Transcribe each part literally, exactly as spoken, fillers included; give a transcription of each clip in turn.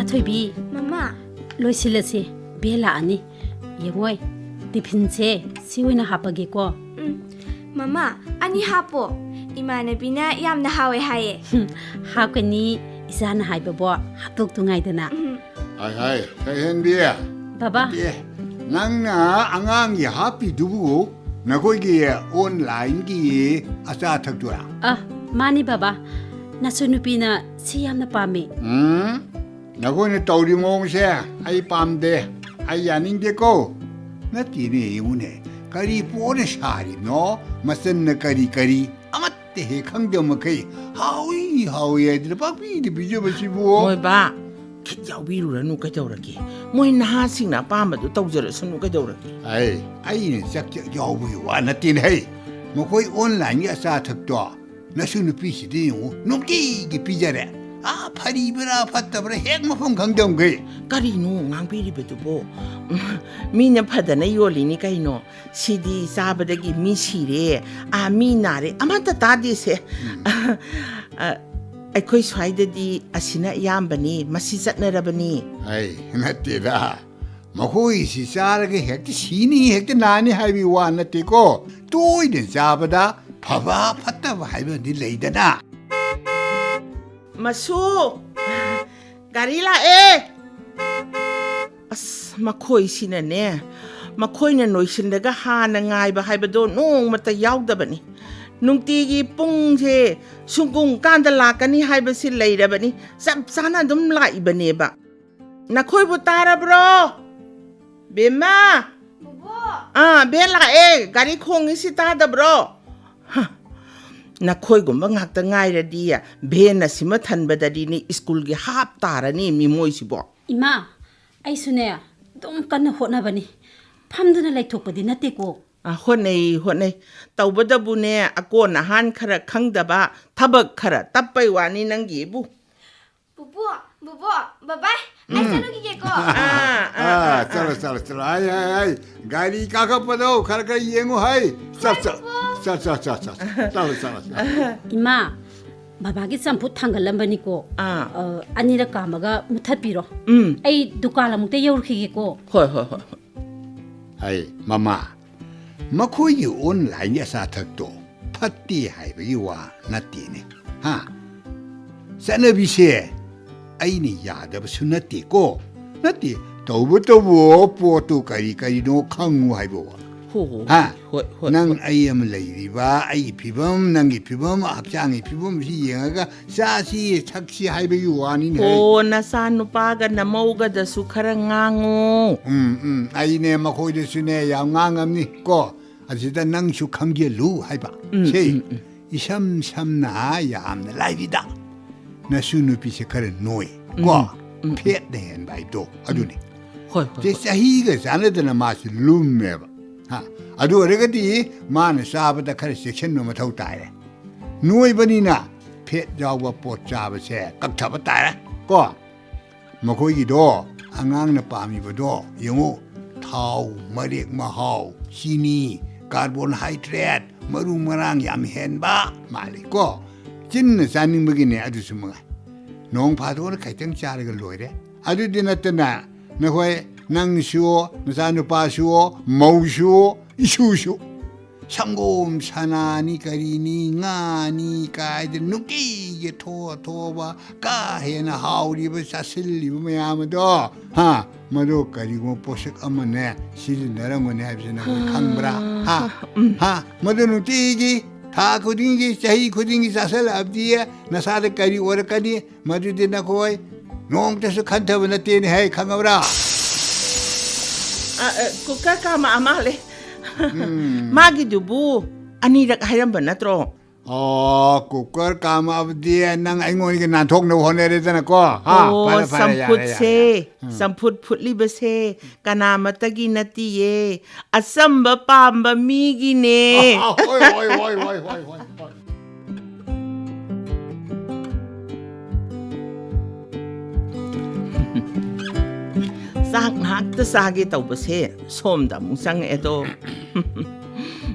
ꯊꯣꯏꯕꯤ, ꯃꯃꯥ꯫ ꯂꯣꯏꯁꯤꯜꯂꯁꯤ, ꯕꯦꯜ ꯂꯥꯛꯑꯅꯤ꯫ ꯌꯦꯡꯉꯣꯏ, ꯇꯤꯐꯤꯟꯁꯦ ꯁꯤ ꯑꯣꯏꯅ ꯍꯥꯞꯄꯒꯦꯀꯣ꯫ ꯎꯝ꯫ ꯃꯃꯥ, ꯑꯅꯤ ꯍꯥꯞꯄꯣ꯫ ꯏꯃꯥꯟꯅꯕꯤꯅ ꯌꯥꯝꯅ ꯍꯥꯎꯋꯦ ꯍꯥꯏꯌꯦ꯫ ꯍꯨꯝ, ꯍꯥꯞꯀꯅꯤ, ꯏꯆꯥꯅ ꯍꯥꯏꯕꯕꯣ ꯍꯥꯞꯇꯣꯛꯇꯨ ꯉꯥꯏꯗꯅ꯫ ꯎꯝ꯫ ꯍꯥꯏ, ꯍꯥꯏ, ꯁꯛꯍꯦꯟꯕꯤ꯫ ꯕꯕꯥ꯫ ꯑꯦ, ꯅꯪꯅ ꯑꯉꯥꯡꯒꯤ ꯍꯥꯞꯄꯤꯗꯨꯕꯨ ꯅꯈꯣꯏꯒꯤ online-ꯒꯤ ꯑꯆꯥ ꯑꯊꯛꯇꯨꯔꯥ? ꯑ, ꯃꯥꯅꯤ ꯕꯕꯥ꯫ ꯅꯁꯨ ꯅꯨꯄꯤꯅ ꯁꯤ ꯌꯥꯝꯅ ꯄꯥꯝꯃꯤ꯫ ꯎꯝ, ꯅꯈꯣꯏꯅ ꯇꯧꯔꯤ ꯃꯑꯣꯡꯁꯦ ꯑꯩ ꯄꯥꯝꯗꯦ꯫ ꯑꯩ ꯌꯥꯅꯤꯡꯗꯦꯀꯣ꯫ ꯅꯠꯇꯦꯅꯦ, ꯌꯦꯡꯉꯨꯅꯦ꯫ ꯀꯔꯤ ꯄꯣꯠꯅ ꯁꯥꯔꯤꯕꯅꯣ? ꯃꯆꯟꯅ ꯀꯔꯤ ꯀꯔꯤ? ꯑꯃꯠꯇ ꯍꯦꯛ ꯈꯪꯗꯕ ꯃꯈꯩ ꯍꯥꯎꯏ, ꯍꯥꯎꯏ ꯍꯥꯏꯗꯅ ꯄꯪꯄꯤꯗ ꯄꯤꯖꯕꯁꯤꯕꯨ꯫ ꯃꯣꯏꯕꯥ, ꯈꯤꯠ ꯌꯥꯎꯕꯤꯔꯨꯔꯅꯨ ꯀꯩꯗꯧꯔꯒꯦ? ꯃꯣꯏ ꯅꯍꯥꯁꯤꯡꯅ ꯑꯄꯥꯝꯕꯗꯨ ꯇꯧꯖꯔꯁꯅꯨ ꯀꯩꯗꯧꯔꯒꯦ? ꯑꯩ, ꯑꯩꯅ ꯆꯛ ꯆꯛ ꯌꯥꯎꯕꯒꯤ ꯋꯥ ꯅꯠꯇꯦꯅꯦ ꯍꯩ꯫ ꯃꯈꯣꯏ online-ꯒꯤ ꯑꯆꯥ ꯑꯊꯛꯇꯣ ꯅꯁꯨ ꯅꯨꯄꯤꯁꯤꯗ ꯌꯦꯡꯉꯨ, ꯅꯨꯡꯇꯤꯒꯤ ꯄꯤꯖꯔꯦ꯫ ꯑꯥ, ꯐꯔꯤꯕ꯭ꯔꯥ ꯐꯠꯇꯕ꯭ꯔꯥ ꯍꯦꯛ ꯃꯐꯝ ꯈꯪꯗꯝꯈꯩ꯫ ꯀꯔꯤꯅꯣ ꯉꯥꯡꯕꯤꯔꯤꯕꯗꯨꯕꯣ? ꯃꯤꯅ ꯐꯗꯅ ꯌꯣꯜꯂꯤꯅꯤ ꯀꯩꯅꯣ꯫ ꯁꯤꯗꯤ ꯆꯥꯕꯗꯒꯤ ꯃꯤ ꯁꯤꯔꯦ, ꯑꯥ, ꯃꯤ ꯅꯥꯔꯦ, ꯑꯃꯠꯇ ꯇꯥꯗꯦꯁꯦ꯫ ꯎꯝ꯫ ꯑ, ꯑꯩꯈꯣꯏ ꯁ꯭ꯋꯥꯏꯗꯗꯤ ꯑꯁꯤꯅ ꯑꯌꯥꯝꯕꯅꯤ, ꯃꯁꯤ ꯆꯠꯅꯔꯕꯅꯤ꯫ ꯑꯩ ꯅꯠꯇꯦꯗ, ꯃꯈꯣꯏꯁꯤ ꯆꯥꯔꯒ ꯍꯦꯛꯇ ꯁꯤꯅꯤ, ꯍꯦꯛꯇ ꯅꯥꯅꯤ ꯍꯥꯏꯕꯒꯤ ꯋꯥ ꯅꯠꯇꯦꯀꯣ꯫ ꯇꯣꯏꯅ ꯆꯥꯕꯗ ꯐꯕ ꯐꯠꯇꯕ ꯍꯥꯏꯕꯗꯤ ꯂꯩꯗꯅ꯫ ꯃꯁꯨ, ꯒꯥꯔꯤ ꯂꯥꯛꯑꯦ꯫ ꯑꯁ, ꯃꯈꯣꯏꯁꯤꯅꯅꯦ, ꯃꯈꯣꯏꯅ ꯅꯣꯏꯁꯤꯜꯂꯒ ꯍꯥꯟꯅ ꯉꯥꯏꯕ ꯍꯥꯏꯕꯗꯣ ꯅꯣꯡꯃꯇ ꯌꯥꯎꯗꯕꯅꯤ꯫ ꯅꯨꯡꯇꯤꯒꯤ ꯄꯨꯡꯁꯦ ꯁꯨꯡꯀꯨꯡ ꯀꯥꯟꯗ ꯂꯥꯛꯀꯅꯤ ꯍꯥꯏꯕꯁꯤ ꯂꯩꯔꯕꯅꯤ, ꯆꯞ ꯆꯥꯅ ꯑꯗꯨꯝ ꯂꯥꯛꯏꯕꯅꯦꯕ꯫ ꯅꯈꯣꯏꯕꯨ ꯇꯥꯔꯕ꯭ꯔꯣ? ꯕꯦꯝꯃ! ꯕꯣꯕꯣꯛ! ꯑꯥ, ꯚꯦꯟ ꯂꯥꯛꯑꯦ, ꯒꯥꯔꯤ ꯈꯣꯡꯉꯤꯁꯤ ꯇꯥꯗꯕ꯭ꯔꯣ? ꯍ, ꯅꯈꯣꯏꯒꯨꯝꯕ ꯉꯥꯛꯇ ꯉꯥꯏꯔꯗꯤ ꯚꯦꯟ ꯑꯁꯤꯃ ꯊꯟꯕꯗꯗꯤꯅꯤ ꯁ꯭ꯀꯨꯜꯒꯤ ꯍꯥꯞ ꯇꯥꯔꯅꯤ ꯃꯤ ꯃꯣꯏꯁꯤꯕꯣ꯫ ꯏꯃꯥ, ꯑꯩꯁꯨꯅꯦ ꯑꯗꯨꯝ ꯀꯟꯅ ꯍꯣꯠꯅꯕꯅꯤ, ꯐꯝꯗꯨꯅ ꯂꯩꯊꯣꯛꯄꯗꯤ ꯅꯠꯇꯦꯀꯣ꯫ ꯑ, ꯍꯣꯠꯅꯩ, ꯍꯣꯠꯅꯩ꯫ ꯇꯧꯕꯗꯕꯨꯅꯦ ꯑꯀꯣꯟ ꯑꯍꯥꯟ ꯈꯔ ꯈꯪꯗꯕ, ꯊꯕꯛ ꯈꯔ ꯇꯞꯄꯩ ꯋꯥꯅꯤ ꯅꯪꯒꯤꯕꯨ꯫ ꯄꯨꯄꯨ, ꯕꯨꯕꯣꯛ, ꯕꯕꯥꯏ, ꯑꯩ ꯎꯝ꯫ ꯆꯠꯂꯨꯈꯤꯒꯦꯀꯣ꯫ ꯑꯥ, ꯑꯥ, ꯑꯥ, ꯑꯥ, ꯆꯠꯂꯣ, ꯑꯥ꯫ ꯆꯠꯂꯣ, ꯆꯠꯂꯣ꯫ ꯑꯩ, ꯑꯩ, ꯑꯩ, ꯒꯥꯔꯤ ꯀꯥꯈꯠꯄꯗꯣ ꯈꯔ ꯈꯔ ꯌꯦꯡꯉꯨ ꯍꯩ꯫ ꯆꯠ, ꯆꯠ, ꯄꯨꯄꯨ꯫ ꯆꯠ, ꯆꯠ, ꯆꯠ, ꯆꯠ, ꯆꯠꯂꯣ, ꯆꯠꯂꯣ, ꯆꯠꯂꯣ꯫ ꯏꯃꯥ, ꯕꯕꯥꯒꯤ ꯆꯝꯐꯨꯠ ꯊꯥꯡꯒꯠꯂꯝꯕꯅꯤꯀꯣ꯫ ꯑꯥ꯫ ꯑ, ꯑꯅꯤꯔꯛ ꯀꯥꯝꯃꯒ ꯃꯨꯊꯠꯄꯤꯔꯣ꯫ ꯎꯝ꯫ ꯑꯩ ꯗꯨꯀꯥꯟ ꯑꯃꯨꯛꯇ ꯌꯧꯔꯨꯈꯤꯒꯦꯀꯣ꯫ ꯍꯣꯏ, ꯍꯣꯏ, ꯍꯣꯏ, ꯍꯣꯏ꯫ ꯍꯩ, ꯃꯃꯥ, ꯃꯈꯣꯏꯒꯤ ꯑꯣꯟꯂꯥꯏꯟꯒꯤ ꯑꯆꯥꯊꯛꯇꯣ ꯐꯠꯇꯦ ꯍꯥꯏꯕꯒꯤ ꯋꯥ ꯅꯠꯇꯦꯅꯦ꯫ ꯍꯥ? ꯆꯠꯅꯕꯤꯁꯦ ꯑꯩꯅ ꯌꯥꯗꯕꯁꯨ ꯅꯠꯇꯦꯀꯣ꯫ ꯅꯠꯇꯦ, ꯇꯧꯕꯇꯕꯨ ꯄꯣꯠꯇꯨ ꯀꯔꯤ ꯀꯔꯤꯅꯣ ꯈꯪꯉꯨ ꯍꯥꯏꯕ ꯋꯥ꯫ ꯍꯣ, ꯍꯣ, ꯍꯥ? ꯍꯣꯏ, ꯍꯣꯏ, ꯅꯪ ꯍꯣꯏ꯫ ꯑꯩ ꯑꯃ ꯂꯩꯔꯤꯕ, ꯑꯩꯒꯤ ꯐꯤꯕꯝ, ꯅꯪꯒꯤ ꯐꯤꯕꯝ, ꯍꯛꯆꯥꯡꯒꯤ ꯐꯤꯕꯝꯁꯤ ꯌꯦꯡꯉꯒ ꯆꯥꯁꯤ, ꯊꯛꯁꯤ ꯍꯥꯏꯕꯒꯤ ꯋꯥꯅꯤꯅꯦ꯫ ꯑꯣ, ꯅꯆꯥ ꯅꯨꯄꯥꯒ ꯅꯃꯧꯒꯗꯁꯨ ꯈꯔ ꯉꯥꯡꯉꯨ꯫ ꯎꯝ, ꯎꯝ, ꯑꯩꯅꯦ ꯃꯈꯣꯏꯗꯁꯨꯅꯦ ꯌꯥꯝ ꯉꯥꯡꯉꯝꯅꯤ ꯀꯣ꯫ ꯑꯁꯤꯗ ꯅꯪꯁꯨ ꯈꯪꯖꯤꯜꯂꯨ ꯍꯥꯏꯕ꯫ ꯎꯝ, ꯁꯦ, ꯎꯝ, ꯎꯝ꯫ ꯏꯁꯝ ꯁꯝꯅ ꯌꯥꯝꯅ ꯂꯥꯏꯕꯤꯗ ꯅꯁꯨ ꯅꯨꯄꯤꯁꯦ ꯈꯔ ꯅꯣꯏ ꯀꯣ꯫ ꯎꯝ, ꯎꯝ꯫ ꯐꯦꯠꯅ ꯍꯦꯟꯕ ꯍꯥꯏꯕꯗꯣ ꯑꯗꯨꯅꯤ꯫ ꯍꯣꯏ, ꯍꯣꯏ, ꯁꯦ, ꯍꯣꯏ꯫ ꯆꯍꯤꯒ ꯆꯥꯟꯅꯗꯅ ꯃꯥꯁꯤ ꯂꯨꯝꯃꯦꯕ꯫ ꯍꯥ, ꯑꯗꯨ ꯑꯣꯏꯔꯒꯗꯤ ꯃꯥꯅ ꯆꯥꯕꯗ ꯈꯔ ꯆꯦꯛꯁꯤꯟꯕ ꯃꯊꯧ ꯇꯥꯔꯦ꯫ ꯅꯣꯏꯕꯅꯤꯅ ꯐꯦꯠ ꯌꯥꯎꯕ ꯄꯣꯠ ꯆꯥꯕꯁꯦ ꯀꯛꯊꯕ ꯇꯥꯔꯦ ꯀꯣ꯫ ꯃꯈꯣꯏꯒꯤꯗꯣ, ꯑꯉꯥꯡꯅ ꯄꯥꯝꯃꯤꯕꯗꯣ ꯌꯦꯡꯉꯨ, ꯊꯥꯎ, ꯃꯔꯦꯛ ꯃꯍꯥꯎ, ꯆꯤꯅꯤ, ꯀꯥꯔꯕꯣꯟꯍꯥꯏꯗ꯭ꯔꯦꯠ, ꯃꯔꯨ ꯃꯔꯥꯡ ꯌꯥꯝ ꯍꯦꯟꯕ ꯃꯥꯜꯂꯤ ꯀꯣ꯫ ꯆꯤꯟꯅ ꯆꯥꯅꯤꯡꯕꯒꯤꯅꯦ, ꯑꯗꯨꯁꯨ ꯃꯉꯥꯏ꯫ ꯅꯣꯡ ꯐꯥꯗꯣꯛꯅ ꯈꯤꯇꯪ ꯆꯥꯔꯒ ꯂꯣꯏꯔꯦ꯫ ꯑꯗꯨꯗꯤ ꯅꯠꯇꯅ ꯅꯈꯣꯏ, ꯅꯪꯁꯨ, ꯅꯆꯥꯅꯨꯄꯥꯁꯨ, ꯃꯧꯁꯨ, ꯏꯁꯨꯁꯨ ꯁꯪꯒꯣꯝ ꯁꯅꯥꯅꯤ ꯀꯔꯤꯅꯤ ꯉꯥꯅꯤ ꯀꯥꯏꯗ ꯅꯨꯡꯇꯤꯒꯤ ꯊꯣꯛ ꯊꯣꯛꯑꯕ ꯀꯥ ꯍꯦꯟꯅ ꯍꯥꯎꯔꯤꯕ ꯆꯥꯁꯤꯜꯂꯤꯕ ꯃꯌꯥꯝ ꯑꯗꯣ, ꯍꯥ, ꯃꯗꯨ ꯀꯔꯤꯒꯨꯝꯕ ꯄꯣꯠꯁꯛ ꯑꯃꯅꯦ ꯁꯤꯖꯤꯟꯅꯔꯝꯒꯅꯤ ꯍꯥꯏꯕꯁꯤ ꯅꯈꯣꯏ ꯈꯪꯕ꯭ꯔꯥ? ꯍꯥ? ꯍꯥ? ꯃꯗꯨ ꯅꯨꯡꯇꯤꯒꯤ, ꯊꯥ ꯈꯨꯗꯤꯡꯒꯤ, ꯆꯍꯤ ꯈꯨꯗꯤꯡꯒꯤ ꯆꯥꯁꯤꯜꯂꯛꯑꯕꯗꯤ ꯅꯁꯥꯗ ꯀꯔꯤ ꯑꯣꯏꯔꯛꯀꯅꯤ? ꯃꯗꯨꯗꯤ ꯅꯈꯣꯏ ꯅꯣꯡꯃꯇꯁꯨ ꯈꯟꯊꯕ ꯅꯠꯇꯦꯅꯦ ꯍꯦ, ꯈꯪꯉꯕ꯭ꯔꯥ? ꯑ, ꯑ, ꯀꯨꯀꯔ ꯀꯥꯃꯛꯑ ꯃꯥꯜꯂꯦ꯫ ꯃꯥꯒꯤꯗꯨꯕꯨ ꯑꯅꯤꯔꯛ ꯍꯥꯏꯔꯝꯕ ꯅꯠꯇ꯭ꯔꯣ? ꯑꯣ, ꯀꯨꯀꯔ ꯀꯥꯝꯃꯛꯑꯕꯗꯤ ꯅꯪ ꯑꯩꯉꯣꯟꯗꯒꯤ ꯅꯥꯟꯊꯣꯛꯅꯕ ꯍꯣꯠꯅꯔꯦꯗꯅꯀꯣ꯫ ꯍꯥ, ꯑꯣ, ꯐꯔꯦ, ꯐꯔꯦ, ꯌꯥꯔꯦ, ꯌꯥꯔꯦ, ꯆꯝꯐꯨꯠꯁꯦ, ꯌꯥꯔꯦ꯫ ꯎꯝ꯫ ꯆꯝꯐꯨꯠ ꯐꯨꯠꯂꯤꯕꯁꯦ ꯀꯅꯥꯃꯠꯇꯒꯤ ꯅꯠꯇꯤꯌꯦ, ꯑꯆꯝꯕ ꯄꯥꯝꯕ ꯃꯤꯒꯤꯅꯦ꯫ ꯍꯣꯏ, ꯍꯣꯏ, ꯍꯣꯏ, ꯍꯣꯏ, ꯍꯣꯏ, ꯍꯣꯏ, ꯍꯣꯏ꯫ ꯆꯥꯛ ꯉꯥꯏꯍꯥꯛꯇ ꯆꯥꯒꯦ ꯇꯧꯕꯁꯦ ꯁꯣꯝꯗ ꯑꯃꯨꯛ ꯆꯪꯉꯛꯑꯦꯗꯣ꯫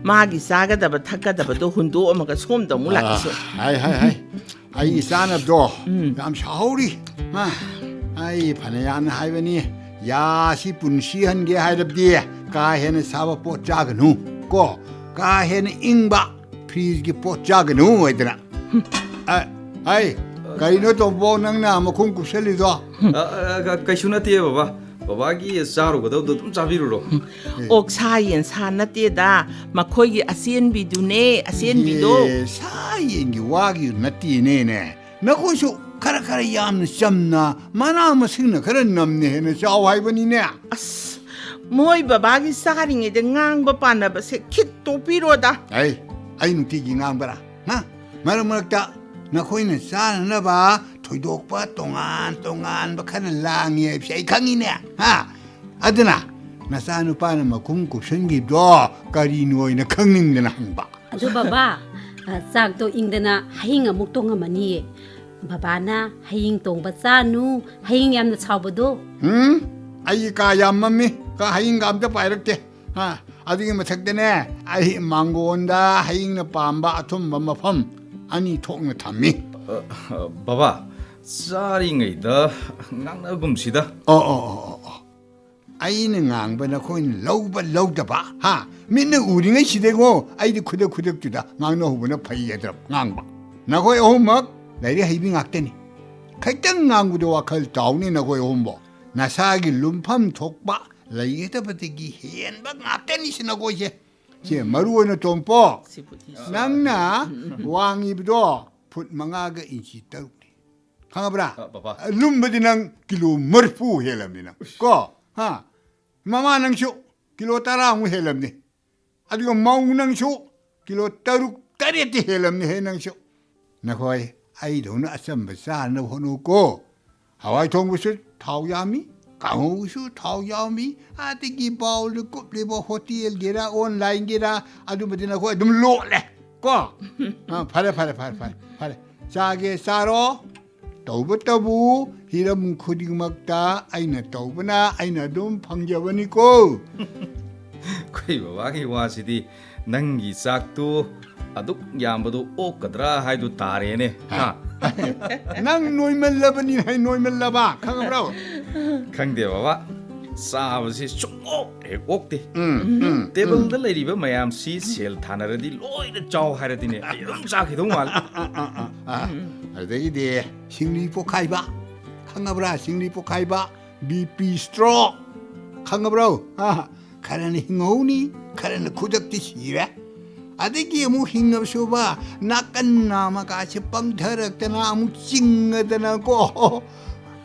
ꯃꯥꯒꯤ ꯆꯥꯒꯗꯕ ꯊꯛꯀꯗꯕꯗꯣ ꯍꯨꯟꯗꯣꯛꯑꯝꯃꯒ ꯁꯣꯝꯗ ꯑꯃꯨꯛ ꯂꯥꯛꯏꯁꯦ꯫ ꯑꯥ, ꯍꯥꯏ, ꯍꯥꯏ, ꯍꯥꯏ꯫ ꯑꯩꯒꯤ ꯆꯥꯅꯕꯗꯣ ꯌꯥꯝ ꯁꯥꯍꯧꯔꯤ꯫ ꯑ, ꯑꯩ ꯐꯅ ꯌꯥꯝꯅ ꯍꯥꯏꯕꯅꯤ, ꯌꯥꯁꯤ ꯄꯨꯟꯁꯤ ꯍꯟꯒꯦ ꯍꯥꯏꯔꯕꯗꯤ ꯀꯥ ꯍꯦꯟꯅ ꯁꯥꯕ ꯄꯣꯠ ꯆꯥꯒꯅꯨ ꯀꯣ, ꯀꯥ ꯍꯦꯟꯅ ꯏꯪꯕ ꯐ꯭ꯔꯤꯖꯀꯤ ꯄꯣꯠ ꯆꯥꯒꯅꯨ ꯍꯥꯏꯗꯅ꯫ ꯑ, ꯑꯩ, ꯀꯔꯤꯅꯣ ꯇꯣꯝꯕꯣ ꯅꯪꯅ ꯃꯈꯨꯝ ꯀꯨꯞꯁꯜꯂꯤꯗꯣ? ꯑ, ꯑ, ꯀ-, ꯀꯩꯁꯨ ꯅꯠꯇꯦ ꯕꯕꯥ꯫ ꯕꯕꯥꯒꯤ ꯆꯥꯔꯨꯒꯗꯕꯗꯣ ꯑꯗꯨꯝ ꯆꯥꯕꯤꯔꯨꯔꯣ꯫ ꯑꯣꯛꯁꯥ ꯌꯦꯟꯁꯥ ꯅꯠꯇꯦꯗ, ꯃꯈꯣꯏꯒꯤ ꯑꯆꯦꯟꯕꯤꯗꯨꯅꯦ, ꯑꯆꯦꯟꯕꯤꯗꯣ꯫ ꯑꯦ, ꯁꯥ ꯌꯦꯟꯒꯤ ꯋꯥꯒꯤ ꯅꯠꯇꯦꯅꯦꯅꯦ꯫ ꯅꯈꯣꯏꯁꯨ ꯈꯔ ꯈꯔ ꯌꯥꯝꯅ ꯆꯝꯅ, ꯃꯅꯥ ꯃꯁꯤꯡꯅ ꯈꯔ ꯅꯝꯅ ꯍꯦꯟꯅ ꯆꯥꯎ ꯍꯥꯏꯕꯅꯤꯅꯦ꯫ ꯑꯁ, ꯃꯣꯏ ꯕꯕꯥꯒꯤ ꯆꯥꯔꯤꯉꯩꯗ ꯉꯥꯡꯕ ꯄꯥꯟꯅꯕꯁꯦ ꯈꯤꯠ ꯇꯣꯛꯄꯤꯔꯣꯗ꯫ ꯑꯩ, ꯑꯩ ꯅꯨꯡꯇꯤꯒꯤ ꯉꯥꯡꯕ꯭ꯔꯥ? ꯍꯥ? ꯃꯔꯛ ꯃꯔꯛꯇ ꯅꯈꯣꯏꯅ ꯆꯥꯅꯅꯕ ꯊꯣꯏꯗꯣꯛꯄ ꯇꯣꯉꯥꯟ ꯇꯣꯉꯥꯟꯕ ꯈꯔ ꯂꯥꯡꯉꯤ ꯍꯥꯏꯕꯁꯦ ꯑꯩ ꯈꯪꯉꯤꯅꯦ꯫ ꯍꯥ? ꯑꯗꯨꯅ ꯅꯆꯥꯅꯨꯄꯥꯅ ꯃꯈꯨꯝ ꯀꯨꯞꯁꯟꯈꯤꯕꯗꯣ ꯀꯔꯤꯅꯣ ꯍꯥꯏꯅ ꯈꯪꯅꯤꯡꯗꯅ ꯍꯪꯕ꯫ ꯑꯗꯨ ꯕꯕꯥ, ꯑ, ꯆꯥꯛꯇꯣ ꯏꯪꯗꯅ ꯍꯌꯤꯡ ꯑꯃꯨꯛ ꯇꯣꯡꯉꯝꯃꯅꯤꯌꯦ꯫ ꯕꯕꯥꯅ ꯍꯌꯤꯡ ꯇꯣꯡꯕ ꯆꯥꯅꯨ, ꯍꯌꯤꯡ ꯌꯥꯝꯅ ꯁꯥꯎꯕꯗꯣ꯫ ꯎꯝ? ꯑꯩꯒꯤ ꯀꯥ ꯌꯥꯝ ꯃꯝꯃꯤ, ꯀꯥ ꯍꯌꯤꯡꯒ ꯑꯝꯇ ꯄꯥꯏꯔꯛꯇꯦ꯫ ꯍꯥ? ꯑꯗꯨꯒꯤ ꯃꯊꯛꯇꯅꯦ, ꯑꯩ ꯃꯥꯡꯒꯣꯟꯗ ꯍꯌꯤꯡꯅ ꯄꯥꯝꯕ ꯑꯊꯨꯝꯕ ꯃꯐꯝ ꯑꯅꯤ ꯊꯣꯛꯅ ꯊꯝꯃꯤ꯫ ꯑ, ꯑ, ꯕꯕꯥ, ꯆꯥꯔꯤꯉꯩꯗ ꯉꯥꯡꯅꯒꯨꯝꯁꯤꯗ꯫ ꯑꯣ, ꯑꯣ, ꯑꯣ, ꯑꯣ, ꯑꯣ꯫ ꯑꯩꯅ ꯉꯥꯡꯕ ꯅꯈꯣꯏꯅ ꯂꯧꯕ ꯂꯧꯗꯕ, ꯍꯥ? ꯃꯤꯠꯅ ꯎꯔꯤꯉꯩꯁꯤꯗꯩꯉꯣ, ꯑꯩꯗꯤ ꯈꯨꯗꯛ ꯈꯨꯗꯛꯇꯨꯗ ꯉꯥꯡꯅꯍꯧꯕꯅ ꯐꯩ ꯍꯥꯏꯗ꯭ꯔ ꯉꯥꯡꯕ꯫ ꯅꯈꯣꯏ ꯑꯍꯨꯝꯃꯛ ꯂꯥꯏꯔꯤꯛ ꯍꯩꯕꯤ ꯉꯥꯛꯇꯅꯤ꯫ ꯈꯤꯇꯪ ꯉꯥꯡꯕꯗ ꯋꯥꯈꯜ ꯆꯥꯎꯅꯤ ꯅꯈꯣꯏ ꯑꯍꯨꯝꯕꯣ꯫ ꯅꯁꯥꯒꯤ ꯂꯨꯝꯐꯝ ꯊꯣꯛꯄ ꯂꯩꯒꯗꯕꯗꯒꯤ ꯍꯦꯟꯕ ꯉꯥꯛꯇꯅꯤ ꯁꯤ ꯅꯈꯣꯏꯁꯦ꯫ ꯁꯦ ꯃꯔꯨ ꯑꯣꯏꯅ ꯇꯣꯝꯄꯣ, ꯁꯤꯕꯨꯗꯤ ꯁꯤ-, ꯅꯪꯅ ꯋꯥꯡꯉꯤꯕꯗꯣ ꯐꯨꯠ ꯃꯉꯥꯒ ꯏꯟꯆꯤ ꯇꯔꯨꯛꯅꯤ꯫ ꯈꯪꯉꯕ꯭ꯔꯥ? ꯑ, ꯕꯕꯥ꯫ ꯂꯨꯝꯕꯗꯤ ꯅꯪ ꯀꯤꯂꯣ ꯃꯔꯤꯐꯨ ꯍꯦꯜꯂꯝꯅꯤ ꯅꯪ꯫ ꯀꯣ? ꯍꯥ? ꯃꯃꯥ ꯅꯪꯁꯨ ꯀꯤꯂꯣ ꯇꯔꯥꯃꯨꯛ ꯍꯦꯜꯂꯝꯅꯤ꯫ ꯑꯗꯨꯒ ꯃꯧ ꯅꯪꯁꯨ ꯀꯤꯂꯣ ꯇꯔꯨꯛ ꯇꯔꯦꯠꯇꯤ ꯍꯦꯜꯂꯝꯅꯤꯍꯦ ꯅꯪꯁꯨ꯫ ꯅꯈꯣꯏ ꯑꯩꯗꯧꯅ ꯑꯆꯝꯕ ꯆꯥꯅꯕ ꯍꯣꯠꯅꯧꯀꯣ꯫ ꯍꯋꯥꯏ ꯊꯣꯡꯕꯁꯨ ꯊꯥꯎ ꯌꯥꯝꯃꯤ, ꯀꯥꯡꯍꯧꯁꯨ ꯊꯥꯎ ꯌꯥꯝꯃꯤ, ꯑꯗꯒꯤ ꯕꯥꯎꯜꯗ ꯀꯨꯞꯂꯤꯕ ꯍꯣꯇꯦꯜꯒꯤꯔ ꯑꯣꯟꯂꯥꯏꯟꯒꯤꯔ, ꯑꯗꯨꯃꯗꯤ ꯅꯈꯣꯏ ꯑꯗꯨꯝ ꯂꯣꯠꯂꯦ ꯀꯣ꯫ ꯑ, ꯐꯔꯦ, ꯐꯔꯦ, ꯐꯔꯦ, ꯐꯔꯦ, ꯐꯔꯦ꯫ ꯆꯥꯒꯦ ꯆꯥꯔꯣ, ꯇꯧꯕꯇꯕꯨ ꯍꯤꯔꯝ ꯈꯨꯗꯤꯡꯃꯛꯇ ꯑꯩꯅ ꯇꯧꯕꯅ ꯑꯩꯅ ꯑꯗꯨꯝ ꯐꯪꯖꯕꯅꯤꯀꯣ꯫ ꯑꯩꯈꯣꯏ ꯕꯕꯥꯒꯤ ꯋꯥꯁꯤꯗꯤ, ꯅꯪꯒꯤ ꯆꯥꯛꯇꯨ ꯑꯗꯨꯛ ꯌꯥꯝꯕꯗꯣ ꯑꯣꯛꯀꯗ꯭ꯔꯥ ꯍꯥꯏꯗꯨ ꯇꯥꯔꯦꯅꯦ꯫ ꯍꯥ? ꯅꯪ ꯅꯣꯏꯃꯜꯂꯕꯅꯤ, ꯍꯥꯏ, ꯅꯣꯏꯃꯜꯂꯕ, ꯈꯪꯉꯕ꯭ꯔꯣ? ꯈꯪꯗꯦ ꯕꯕꯥ, ꯆꯥꯕꯁꯤ ꯁꯨꯡꯑꯣꯛ ꯍꯦꯛ ꯑꯣꯛꯇꯦ꯫ ꯎꯝ, ꯎꯝ, ꯇꯦꯕꯜꯗ ꯎꯝ꯫ ꯂꯩꯔꯤꯕ ꯃꯌꯥꯝꯁꯤ ꯁꯦꯜ ꯊꯥꯅꯔꯗꯤ ꯂꯣꯏꯅ ꯆꯥꯎ ꯍꯥꯏꯔꯗꯤꯅꯦ, ꯑꯩ ꯑꯗꯨꯝ ꯆꯥꯈꯤꯗꯧ ꯃꯥꯜꯂꯦ꯫ ꯑ, ꯑ, ꯑ, ꯑ, ꯑ꯫ ꯑꯗꯨꯗꯒꯤꯗꯤ ꯁꯤꯡꯂꯤ ꯄꯣꯛꯈꯥꯏꯕ, ꯈꯪꯉꯕ꯭ꯔꯥ? ꯁꯤꯡꯂꯤ ꯄꯣꯛꯈꯥꯏꯕ, ꯕꯤ ꯄꯤ ꯁ꯭ꯇ꯭ꯔꯣꯛ, ꯈꯪꯉꯕ꯭ꯔꯣ? ꯑ, ꯈꯔꯅ ꯍꯤꯡꯍꯧꯅꯤ, ꯈꯔꯅ ꯈꯨꯗꯛꯇꯤ ꯁꯤꯔꯦ꯫ ꯑꯗꯒꯤ ꯑꯃꯨꯛ ꯍꯤꯡꯉꯕꯁꯨꯕ ꯅꯥꯀꯟ ꯅꯥꯃꯀꯥꯁꯦ ꯄꯪꯊꯔꯛꯇꯅ ꯑꯃꯨꯛ ꯆꯤꯡꯉꯗꯅꯀꯣ꯫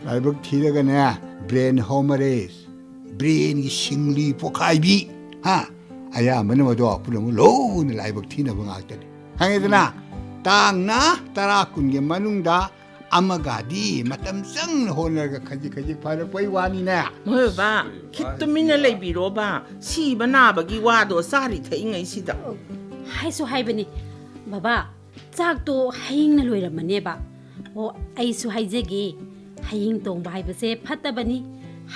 ꯂꯥꯏꯕꯛ ꯊꯤꯔꯒꯅꯦ, ꯕ꯭ꯔꯦꯟ ꯍꯣꯃꯔꯦꯖ, ꯕ꯭ꯔꯦꯟꯒꯤ ꯁꯤꯡꯂꯤ ꯄꯣꯈꯥꯏꯕꯤ, ꯍꯥ? ꯑꯌꯥꯝꯕꯅ ꯃꯗꯣ ꯄꯨꯝꯅꯃꯛ ꯂꯣꯏꯅ ꯂꯥꯏꯕꯛ ꯊꯤꯅꯕ ꯉꯥꯛꯇꯅꯤ꯫ ꯈꯪꯉꯦꯗꯅ? ꯇꯥꯡꯅ ꯇꯔꯥ ꯀꯨꯟꯒꯤ ꯃꯅꯨꯡꯗ ꯑꯃꯒꯗꯤ ꯃꯇꯝ ꯆꯪꯅ ꯍꯣꯠꯅꯔꯒ ꯈꯖꯤꯛ ꯈꯖꯤꯛ ꯐꯔꯛꯄꯩ ꯋꯥꯅꯤꯅꯦ꯫ ꯃꯣꯏ ꯕꯕꯥ, ꯈꯤꯠ ꯇꯨꯃꯤꯟꯅ ꯂꯩꯕꯤꯔꯣꯕ꯫ ꯁꯤꯕ ꯅꯥꯕꯒꯤ ꯋꯥꯗꯣ ꯆꯥꯔꯤ ꯊꯛꯏꯉꯩꯁꯤꯗ꯫ ꯍꯥꯏꯁꯨ ꯍꯥꯏꯕꯅꯤ, ꯕꯕꯥ, ꯆꯥꯛꯇꯣ ꯍꯌꯤꯡꯅ ꯂꯣꯏꯔꯝꯃꯅꯦꯕ꯫ ꯑꯣ, ꯑꯩꯁꯨ ꯍꯥꯏꯖꯒꯦ, ꯍꯌꯤꯡ ꯇꯣꯡꯕ ꯍꯥꯏꯕꯁꯦ ꯐꯠꯇꯕꯅꯤ꯫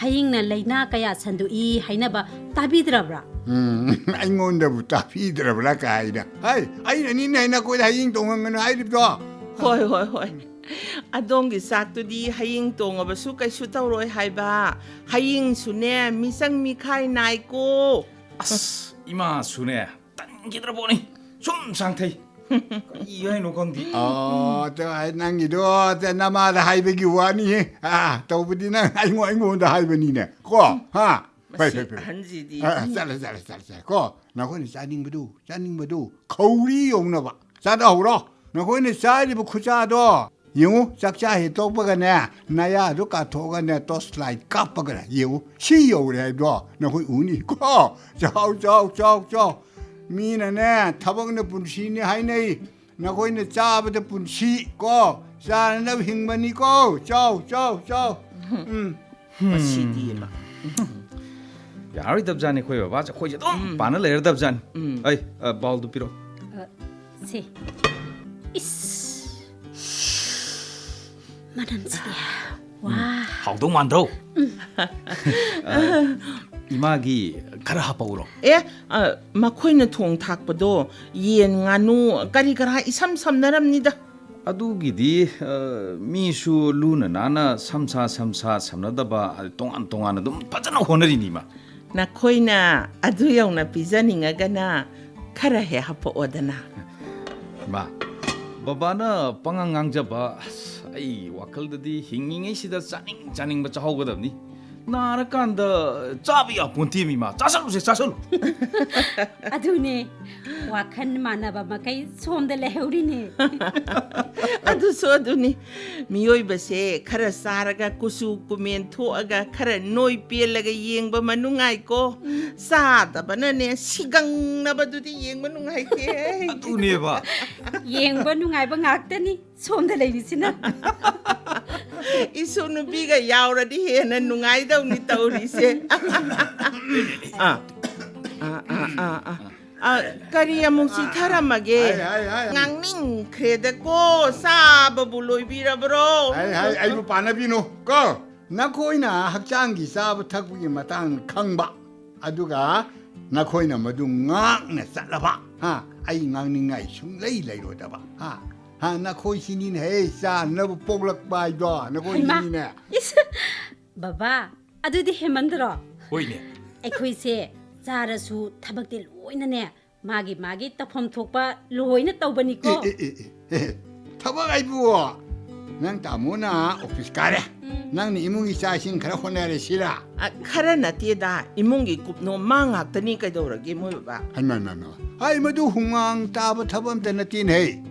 ꯍꯌꯤꯡꯅ ꯂꯥꯏꯅꯥ ꯀꯌꯥ ꯁꯟꯗꯣꯛꯏ ꯍꯥꯏꯅꯕ ꯇꯥꯕꯤꯗ꯭ꯔꯕ꯭ꯔꯥ? ꯎꯝ, ꯑꯩꯉꯣꯟꯗꯕꯨ ꯇꯥꯕꯤꯗ꯭ꯔꯕ꯭ꯔꯥ ꯀꯥꯏꯅ꯫ ꯍꯩ, ꯑꯩꯅꯅꯤꯅꯦ ꯅꯈꯣꯏꯗ ꯍꯌꯤꯡ ꯇꯣꯡꯍꯟꯒꯅꯨ ꯍꯥꯏꯔꯤꯕꯗꯣ꯫ ꯍꯣꯏ, ꯍꯣꯏ, ꯍꯣꯏ꯫ ꯑꯗꯣꯝꯒꯤ ꯆꯥꯛꯇꯨꯗꯤ ꯍꯌꯤꯡ ꯇꯣꯡꯉꯕꯁꯨ ꯀꯩꯁꯨ ꯇꯧꯔꯣꯏ ꯍꯥꯏꯕ꯫ ꯍꯌꯤꯡꯁꯨꯅꯦ, ꯃꯤꯆꯪ ꯃꯤꯈꯥꯏ ꯅꯥꯏꯀꯣ꯫ ꯑꯁ, ꯏꯃꯥꯁꯨꯅꯦ, ꯇꯟꯈꯤꯗ꯭ꯔ ꯄꯣꯠꯅꯤ꯫ ꯁꯨꯝ ꯁꯥꯡꯊꯩ꯫ ꯀꯔꯤ ꯍꯥꯏꯅꯣ ꯈꯪꯗꯦ꯫ ꯑꯣ, ꯑꯗꯣ ꯍꯥꯏ-, ꯅꯪꯒꯤꯗꯣ, ꯑꯗ ꯅꯃꯥꯗ ꯍꯥꯏꯕꯒꯤ ꯋꯥꯅꯤꯍꯦ꯫ ꯑꯥ, ꯇꯧꯕꯗꯤ ꯅꯪ ꯑꯩꯉꯣꯟ-, ꯑꯩꯉꯣꯟꯗ ꯍꯥꯏꯕꯅꯤꯅꯦ꯫ ꯀꯣ? ꯍꯥ? ꯐꯩ, ꯃꯁꯤ ꯐꯩ, ꯐꯩ꯫ ꯑꯍꯟꯁꯤꯗꯤ꯫ ꯑꯥ, ꯑꯥ, ꯆꯠꯂꯦ, ꯆꯠꯂꯦ, ꯆꯠꯂꯦ, ꯆꯠꯂꯦ꯫ ꯀꯣ? ꯅꯈꯣꯏꯅ ꯆꯥꯅꯤꯡꯕꯗꯨ, ꯆꯥꯅꯤꯡꯕꯗꯨ, ꯈꯧꯔꯤ ꯌꯧꯅꯕ ꯆꯥꯗꯍꯧꯔꯣ꯫ ꯅꯈꯣꯏꯅ ꯆꯥꯔꯤꯕ ꯈꯨꯆꯥꯗꯣ ꯌꯦꯡꯉꯨ, ꯆꯥꯛꯆꯥ ꯍꯦꯛ ꯇꯣꯛꯄꯒꯅꯦ, ꯅꯌꯥꯗꯣ ꯀꯥꯊꯣꯛꯑꯒꯅꯦ, ꯇꯣꯔꯆ ꯂꯥꯏꯠ ꯀꯥꯞꯄꯒꯅꯦ ꯌꯦꯡꯉꯨ, ꯁꯤ ꯌꯧꯔꯦ ꯍꯥꯏꯕꯗꯣ ꯅꯈꯣꯏ ꯎꯅꯤ꯫ ꯀꯣ? ꯆꯥꯎ, ꯆꯥꯎ, ꯆꯥꯎ, ꯆꯥꯎ꯫ ꯃꯤꯅꯅꯦ, ꯊꯕꯛꯅ ꯄꯨꯟꯁꯤꯅꯤ ꯍꯥꯏꯅꯩ꯫ ꯅꯈꯣꯏꯅ ꯆꯥꯕꯗ ꯄꯨꯟꯁꯤ, ꯀꯣ? ꯆꯥꯅꯅꯕ ꯍꯤꯡꯕꯅꯤꯀꯣ꯫ ꯆꯥꯎ, ꯆꯥꯎ, ꯆꯥꯎ꯫ ꯎꯝ꯫ ꯃꯁꯤꯗꯤ ꯏꯃꯥ꯫ ꯌꯥꯔꯣꯏꯗꯕꯖꯥꯠꯅꯤ ꯑꯩꯈꯣꯏ ꯕꯕꯥꯁꯦ꯫ ꯑꯩꯈꯣꯏꯁꯦ ꯑꯗꯨꯝ ꯎꯝ꯫ ꯄꯥꯟꯅ ꯂꯩꯔꯗꯕꯖꯥꯠꯅꯤ꯫ ꯎꯝ꯫ ꯑꯩ, ꯑ, ꯕꯥꯎꯜꯗꯨ ꯄꯤꯔꯛꯑꯣ꯫ ꯑ, ꯁꯦ꯫ ꯏꯁ꯫ ꯃꯅꯝꯁꯤꯗꯤ꯫ ꯋꯥ꯫ ꯎꯝ꯫ ꯍꯥꯎꯗꯧ ꯃꯥꯟꯗ꯭ꯔꯣ? ꯎꯝ꯫ ꯑ, ꯏꯃꯥꯒꯤ ꯈꯔ ꯍꯥꯄꯛꯎꯔꯣ? ꯑꯦ, ꯑ, ꯃꯈꯣꯏꯅ ꯊꯣꯡ ꯊꯥꯛꯄꯗꯣ ꯌꯦꯟ, ꯉꯥꯅꯨ, ꯀꯔꯤ ꯀꯔꯥ ꯏꯁꯝ ꯁꯝꯅꯔꯝꯅꯤꯗ꯫ ꯑꯗꯨꯒꯤꯗꯤ, ꯑ, ꯃꯤꯁꯨ ꯂꯨꯅ ꯅꯥꯟꯅ ꯁꯝꯁꯥ ꯁꯝꯁꯥ ꯁꯝꯅꯗꯕ, ꯇꯣꯉꯥꯟ ꯇꯣꯉꯥꯟꯅ ꯑꯗꯨꯝ ꯐꯖꯅ ꯍꯣꯠꯅꯔꯤꯅꯤ, ꯏꯃꯥ꯫ ꯅꯈꯣꯏꯅ ꯑꯗꯨ ꯌꯧꯅ ꯄꯤꯖꯅꯤꯡꯉꯒꯅ ꯈꯔ ꯍꯦꯛ ꯍꯥꯄꯛꯑꯣꯗꯅ꯫ ꯏꯃꯥ, ꯕꯕꯥꯅ ꯄꯉꯥꯡ ꯉꯥꯡꯖꯕ, ꯑꯁ, ꯑꯩ ꯋꯥꯈꯜꯗꯗꯤ ꯍꯤꯡꯉꯤꯉꯩꯁꯤꯗ ꯆꯥꯅꯤꯡ ꯆꯥꯅꯤꯡꯕ ꯆꯥꯍꯧꯒꯗꯕꯅꯤ꯫ ꯅꯥꯔꯀꯥꯟꯗ ꯆꯥꯕ ꯌꯥꯄꯣꯟꯇꯦꯃꯤ, ꯏꯃꯥ꯫ ꯆꯥꯁꯜꯂꯨꯁꯦ, ꯆꯥꯁꯜꯂꯨ꯫ ꯑꯗꯨꯅꯦ, ꯋꯥꯈꯜ ꯃꯥꯟꯅꯕ ꯃꯈꯩ ꯁꯣꯝꯗ ꯂꯩꯍꯧꯔꯤꯅꯦ꯫ ꯑꯗꯨꯁꯨ ꯑꯗꯨꯅꯤ, ꯃꯤꯑꯣꯏꯕꯁꯦ ꯈꯔ ꯆꯥꯔꯒ ꯀꯨꯆꯨ ꯀꯨꯃꯦꯟ ꯊꯣꯛꯑꯒ ꯈꯔ ꯅꯣꯏ ꯄꯦꯜꯂꯒ ꯌꯦꯡꯕ ꯃꯅꯨꯡꯉꯥꯏꯀꯣ꯫ ꯎꯝ꯫ ꯆꯥꯗꯕꯅꯅꯦ, ꯁꯤꯒꯪꯅꯕꯗꯨꯗꯤ ꯌꯦꯡꯕ ꯅꯨꯡꯉꯥꯏꯇꯦ꯫ ꯑꯗꯨꯅꯦꯕ꯫ ꯌꯦꯡꯕ ꯅꯨꯡꯉꯥꯏꯕ ꯉꯥꯛꯇꯅꯤ ꯁꯣꯝꯗ ꯂꯩꯔꯤꯁꯤꯅ꯫ ꯏꯁꯨ ꯅꯨꯄꯤꯒ ꯌꯥꯎꯔꯗꯤ ꯍꯦꯟꯅ ꯅꯨꯡꯉꯥꯏꯗꯧꯅꯤ ꯇꯧꯔꯤꯁꯦ꯫ ꯑꯥ, ꯑꯥ, ꯑꯥ, ꯑꯥ, ꯑꯥ꯫ ꯑꯥ, ꯀꯔꯤ ꯑꯃꯨꯛ ꯆꯤꯊꯔꯝꯃꯒꯦ? ꯍꯥꯏ, ꯍꯥꯏ, ꯍꯥꯏ꯫ ꯉꯥꯡꯅꯤꯡꯈ꯭ꯔꯦꯗꯀꯣ, ꯆꯥꯕꯕꯨ ꯂꯣꯏꯕꯤꯔꯕ꯭ꯔꯣ? ꯍꯥꯏ, ꯍꯥꯏ, ꯑꯩꯕꯨ ꯄꯥꯟꯅꯕꯤꯅꯨ ꯀꯣ꯫ ꯅꯈꯣꯏꯅ ꯍꯛꯆꯥꯡꯒꯤ ꯆꯥꯕ ꯊꯛꯄꯒꯤ ꯃꯇꯥꯡꯗ ꯈꯪꯕ, ꯑꯗꯨꯒ ꯅꯈꯣꯏꯅ ꯃꯗꯨ ꯉꯥꯛꯅ ꯆꯠꯂꯕ, ꯍꯥ, ꯑꯩ ꯉꯥꯡꯅꯤꯡꯉꯥꯏ ꯁꯨꯡꯂꯩ ꯂꯩꯔꯣꯏꯗꯕ, ꯍꯥ, ꯍꯥ, ꯅꯈꯣꯏꯁꯤꯅꯤꯅꯦ ꯍꯦ, ꯆꯥꯅꯕ ꯄꯣꯛꯂꯛꯄ ꯍꯥꯏꯗꯣ, ꯍꯩꯃꯥ! ꯅꯈꯣꯏꯁꯤꯅꯤꯅꯦ꯫ ꯏꯁ! ꯕꯕꯥ, ꯑꯗꯨꯗꯤ ꯍꯦꯟꯃꯟꯗ꯭ꯔꯣ? ꯍꯣꯏꯅꯦ꯫ ꯑꯩꯈꯣꯏꯁꯦ ꯆꯥꯔꯁꯨ ꯊꯕꯛꯇꯤ ꯂꯣꯏꯅꯅꯦ, ꯃꯥꯒꯤ ꯃꯥꯒꯤ ꯇꯧꯐꯝ ꯊꯣꯛꯄ ꯂꯣꯏꯅ ꯇꯧꯕꯅꯤꯀꯣ꯫ ꯑꯦ, ꯑꯦ, ꯑꯦ, ꯑꯦ, ꯑꯦ꯫ ꯊꯕꯛ ꯍꯥꯏꯕꯨ ꯅꯪ ꯇꯥꯃꯣꯅ ꯑꯣꯐꯤꯁ ꯀꯥꯔꯦ, ꯎꯝ꯫ ꯅꯪꯅ ꯏꯃꯨꯡꯒꯤ ꯆꯥꯛ ꯏꯁꯤꯡ ꯈꯔ ꯍꯣꯠꯅꯔꯦ ꯁꯤꯔꯥ? ꯑ, ꯈꯔ ꯅꯠꯇꯦꯗ, ꯏꯃꯨꯡꯒꯤ ꯀꯨꯞꯅꯣꯝ ꯃꯥ ꯉꯥꯛꯇꯅꯤ, ꯀꯩꯗꯧꯔꯒꯦ ꯃꯣꯏ ꯕꯕꯥ? ꯍꯩꯃꯥ, ꯍꯩꯃꯥ, ꯍꯩꯃꯥ꯫ ꯍꯥꯏ, ꯃꯗꯨ ꯍꯨꯃꯥꯡ ꯇꯥꯕ ꯊꯕꯛ ꯑꯝꯇ ꯅꯠꯇꯦꯅꯦꯍꯦ꯫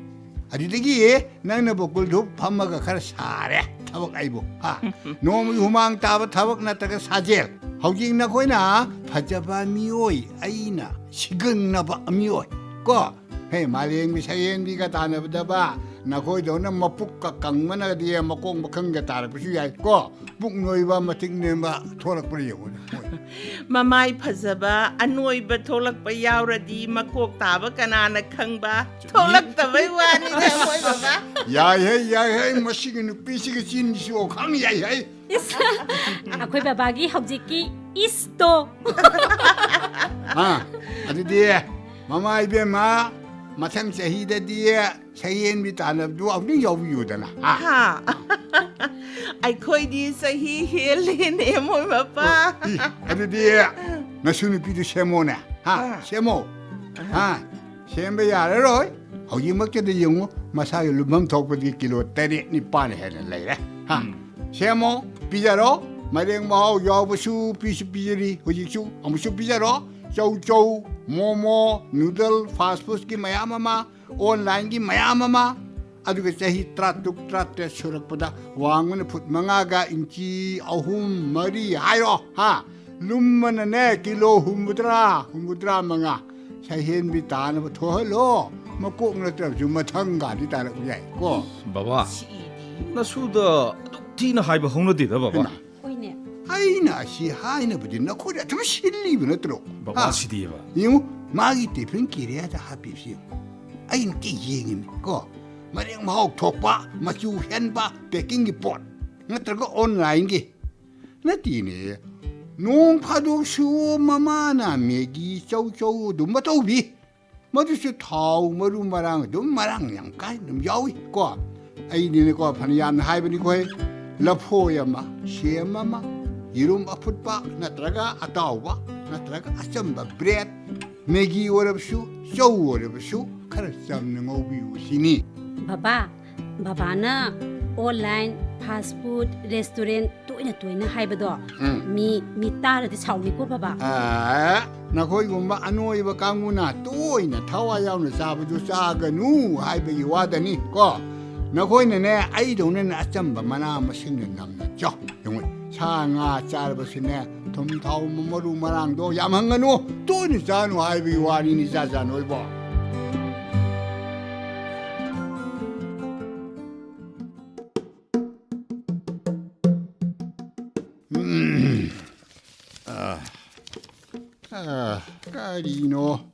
ꯑꯗꯨꯗꯒꯤ ꯅꯪꯅ ꯕꯣꯀꯨꯜ ꯙꯨꯞ ꯐꯝꯃꯒ ꯈꯔ ꯁꯥꯔꯦ ꯊꯕꯛ ꯑꯩꯕꯨ, ꯍꯥ? ꯅꯣꯡꯃꯒꯤ ꯍꯨꯃꯥꯡ ꯇꯥꯕ ꯊꯕꯛ ꯅꯠꯇ꯭ꯔꯒ ꯁꯥꯖꯦꯜ꯫ ꯍꯧꯖꯤꯛ ꯅꯈꯣꯏꯅ ꯐꯖꯕ ꯃꯤꯑꯣꯏ, ꯑꯩꯅ ꯁꯤꯒꯪꯅꯕ ꯃꯤꯑꯣꯏ, ꯀꯣ? ꯍꯦ, ꯃꯥꯂꯦꯝꯒꯤ ꯁꯛꯍꯦꯟꯕꯤꯒ ꯇꯥꯟꯅꯕꯗꯕ ꯅꯈꯣꯏꯗꯧꯅ ꯃꯄꯨꯛꯀ ꯀꯪꯕꯅꯗꯤ ꯃꯀꯣꯛ ꯃꯈꯪꯒ ꯇꯥꯔꯛꯄꯁꯨ ꯌꯥꯏ, ꯀꯣ? ꯄꯨꯛ ꯅꯣꯏꯕ, ꯃꯇꯤꯛ ꯅꯦꯝꯕ ꯊꯣꯛꯂꯛꯄ꯭ꯔꯥ ꯌꯦꯡꯉꯨꯅꯦ, ꯃꯣꯏ꯫ ꯃꯃꯥꯏ ꯐꯖꯕ ꯑꯅꯣꯏꯕ ꯊꯣꯛꯂꯛꯄ ꯌꯥꯎꯔꯗꯤ ꯃꯀꯣꯛ ꯇꯥꯕ ꯀꯅꯥꯅ ꯈꯪꯕ? ꯆꯨꯝꯃꯤ꯫ ꯊꯣꯛꯂꯛꯇꯕꯩ ꯋꯥꯅꯤꯗ, ꯃꯣꯏ ꯕꯕꯥ꯫ ꯌꯥꯏꯍꯦ, ꯌꯥꯏꯍꯦ, ꯃꯁꯤꯒꯤ ꯅꯨꯄꯤꯁꯤꯒꯤ ꯆꯤꯟꯁꯤꯁꯨ ꯑꯣꯈꯥꯡ ꯌꯥꯏꯍꯦ꯫ ꯏꯁ, ꯑꯩꯈꯣꯏ ꯕꯕꯥꯒꯤ ꯍꯧꯖꯤꯛꯀꯤ ꯏꯁꯇꯣ꯫ ꯑꯥ, ꯑꯗꯨꯗꯤ ꯃꯃꯥ ꯏꯕꯦꯝꯃ, ꯃꯊꯪ ꯆꯍꯤꯗꯗꯤ ꯁꯍꯦꯟꯕꯤ ꯇꯥꯟꯅꯕꯗꯨ ꯑꯃꯨꯛꯇꯪ ꯌꯥꯎꯕꯤꯌꯨꯗꯅ꯫ ꯍꯥ? ꯍꯥ? ꯑꯩꯈꯣꯏꯗꯤ ꯆꯍꯤ ꯍꯦꯜꯂꯦꯅꯦ, ꯃꯣꯏ ꯃꯄꯥ꯫ ꯏ, ꯑꯗꯨꯗꯤ ꯅꯁꯨ ꯅꯨꯄꯤꯗꯨ ꯁꯦꯝꯃꯣꯅꯦ꯫ ꯍꯥ? ꯑꯥ꯫ ꯁꯦꯝꯃꯣ꯫ ꯍꯥ? ꯁꯦꯝꯕ ꯌꯥꯔꯔꯣꯏ꯫ ꯍꯧꯖꯤꯛꯃꯛꯇꯗ ꯌꯦꯡꯉꯨ, ꯃꯁꯥꯒꯤ ꯂꯨꯝꯐꯝ ꯊꯣꯛꯄꯗꯤ ꯀꯤꯂꯣ ꯇꯔꯦꯠ ꯅꯤꯄꯥꯟ ꯍꯦꯟꯅ ꯂꯩꯔꯦ꯫ ꯍꯥ? ꯁꯦꯝꯃꯣ, ꯄꯤꯖꯔꯣ꯫ ꯃꯔꯦꯛ ꯃꯍꯥꯎ ꯌꯥꯎꯕꯁꯨ ꯄꯤꯁꯨ ꯄꯤꯖꯔꯤ, ꯍꯧꯖꯤꯛꯁꯨ ꯑꯃꯨꯛꯁꯨ ꯄꯤꯖꯔꯣ꯫ ꯆꯧ ꯆꯧ, ꯃꯣꯃꯣ, ꯅꯨꯗꯜ, ꯐꯥꯁ ꯐꯨꯗꯀꯤ ꯃꯌꯥꯝ ꯑꯃ, ꯑꯣꯟꯂꯥꯏꯟꯒꯤ ꯃꯌꯥꯝ ꯑꯃ, ꯑꯗꯨꯒ ꯆꯍꯤ ꯇꯔꯥꯇꯔꯨꯛ, ꯇꯔꯥꯇꯔꯦꯠ ꯁꯨꯔꯛꯄꯗ ꯋꯥꯡꯕꯅ ꯐꯨꯠ ꯃꯉꯥꯒ ꯏꯟꯆꯤ ꯑꯍꯨꯝ, ꯃꯔꯤ ꯍꯥꯏꯔꯣ, ꯍꯥ? ꯂꯨꯝꯕꯅꯅꯦ ꯀꯤꯂꯣ ꯍꯨꯝꯐꯨꯇꯔꯥ, ꯍꯨꯝꯐꯨꯇꯔꯥ ꯃꯉꯥ꯫ ꯁꯍꯦꯟꯕꯤ ꯇꯥꯅꯕ ꯊꯣꯛꯍꯜꯂꯣ꯫ ꯃꯀꯣꯛ ꯅꯠꯇ꯭ꯔꯕꯁꯨ ꯃꯊꯪꯒꯥꯗꯤ ꯇꯥꯔꯛꯄ ꯌꯥꯏ ꯀꯣ꯫ ꯕꯕꯥ, ꯅꯁꯨꯗ ꯑꯗꯨꯛ ꯊꯤꯅ ꯍꯥꯏꯕ ꯍꯧꯅꯗꯦꯗ, ꯕꯕꯥ꯫ ꯍꯩꯃꯥ, ꯍꯣꯏꯅꯦ꯫ ꯑꯩꯅ ꯑꯁꯤ ꯍꯥꯏꯅꯕꯗꯤ ꯅꯈꯣꯏꯅ ꯑꯗꯨꯝ ꯁꯤꯜꯂꯤꯕ ꯅꯠꯇ꯭ꯔꯣ? ꯍꯥ? ꯕꯕꯥꯁꯤꯗꯤꯕ꯫ ꯌꯦꯡꯉꯨ, ꯃꯥꯒꯤ ꯇꯤꯐꯤꯟ ꯀꯦꯔꯤꯌꯔꯗ ꯍꯥꯞꯄꯤꯕꯁꯤ ꯌꯦꯡꯉꯨ꯫ ꯑꯩ ꯅꯨꯡꯇꯤ ꯌꯦꯡꯉꯤꯃꯤ ꯀꯣ꯫ ꯃꯔꯦꯛ ꯃꯍꯥꯎ ꯊꯣꯛꯄ, ꯃꯆꯨ ꯍꯦꯟꯕ, ꯄꯦꯀꯤꯡꯒꯤ ꯄꯣꯠ, ꯅꯠꯇ꯭ꯔꯒ ꯑꯣꯟꯂꯥꯏꯟꯒꯤ꯫ ꯅꯠꯇꯦꯅꯦ, ꯅꯣꯡ ꯐꯥꯗꯣꯛꯁꯨ ꯃꯃꯥꯅ ꯃꯦꯒꯤ, ꯆꯧ ꯆꯧ ꯑꯗꯨꯝꯕ ꯇꯧꯕꯤ꯫ ꯃꯗꯨꯁꯨ ꯊꯥꯎ, ꯃꯔꯨ ꯃꯔꯥꯡ ꯑꯗꯨꯝ ꯃꯔꯥꯡ ꯌꯥꯝ ꯀꯥꯏꯅ ꯑꯗꯨꯝ ꯌꯥꯎꯏ ꯀꯣ꯫ ꯑꯩꯗꯤꯅꯦꯀꯣ, ꯐꯅ ꯌꯥꯝꯅ ꯍꯥꯏꯕꯅꯤꯀꯣ, ꯍꯦ, ꯂꯐꯣꯏ ꯑꯃ, ꯁꯦꯝ ꯑꯃ, ꯌꯦꯔꯨꯝ ꯑꯐꯨꯠꯄ ꯅꯠꯇ꯭ꯔꯒ ꯑꯇꯥꯎꯕ ꯅꯠꯇ꯭ꯔꯒ ꯑꯆꯝꯕ ꯕ꯭ꯔꯦꯗ, ꯃꯦꯒꯤ ꯑꯣꯏꯔꯕꯁꯨ, ꯆꯧ ꯑꯣꯏꯔꯕꯁꯨ ꯈꯔ ꯆꯝꯅ ꯉꯧꯕꯤꯌꯨ ꯁꯤꯅꯤ꯫ ꯕꯕꯥ, ꯕꯕꯥꯅ ꯑꯣꯟꯂꯥꯏꯟ, ꯐꯥꯁ ꯐꯨꯗ, ꯔꯦꯁꯇꯨꯔꯦꯟ ꯇꯣꯏꯅ ꯇꯣꯏꯅ ꯍꯥꯏꯕꯗꯣ, ꯎꯝ꯫ ꯃꯤ, ꯃꯤ ꯇꯥꯔꯗꯤ ꯁꯥꯎꯅꯤꯀꯣ, ꯕꯕꯥ꯫ ꯑꯦ, ꯅꯈꯣꯏꯒꯨꯝꯕ ꯑꯅꯣꯏꯕ ꯀꯥꯡꯕꯨꯅ ꯇꯣꯏꯅ ꯊꯋꯥꯏ ꯌꯥꯎꯅ ꯆꯥꯕꯗꯨ ꯆꯥꯒꯅꯨ ꯍꯥꯏꯕꯒꯤ ꯋꯥꯗꯅꯤ ꯀꯣ꯫ ꯅꯈꯣꯏꯅꯅꯦ, ꯑꯩꯗꯧꯅꯅꯦ ꯑꯆꯝꯕ ꯃꯅꯥ ꯃꯁꯤꯡꯅ ꯅꯝꯅ ꯆꯥꯎ꯫ ꯌꯦꯡꯉꯨ, ꯁꯥ ꯉꯥ ꯆꯥꯔꯕꯁꯨꯅꯦ, ꯊꯨꯝ ꯊꯥꯎ ꯃꯔꯨ ꯃꯔꯥꯡꯗꯣ ꯌꯥꯝ ꯍꯪꯒꯅꯨ, ꯇꯣꯏꯅ ꯆꯥꯅꯨ ꯍꯥꯏꯕꯒꯤ ꯋꯥꯅꯤꯅꯤ, ꯏꯆꯥ ꯆꯥ ꯅꯣꯏꯕꯣ꯫ ꯎꯝ꯫ ꯑ, ꯑ, ꯀꯔꯤꯅꯣ?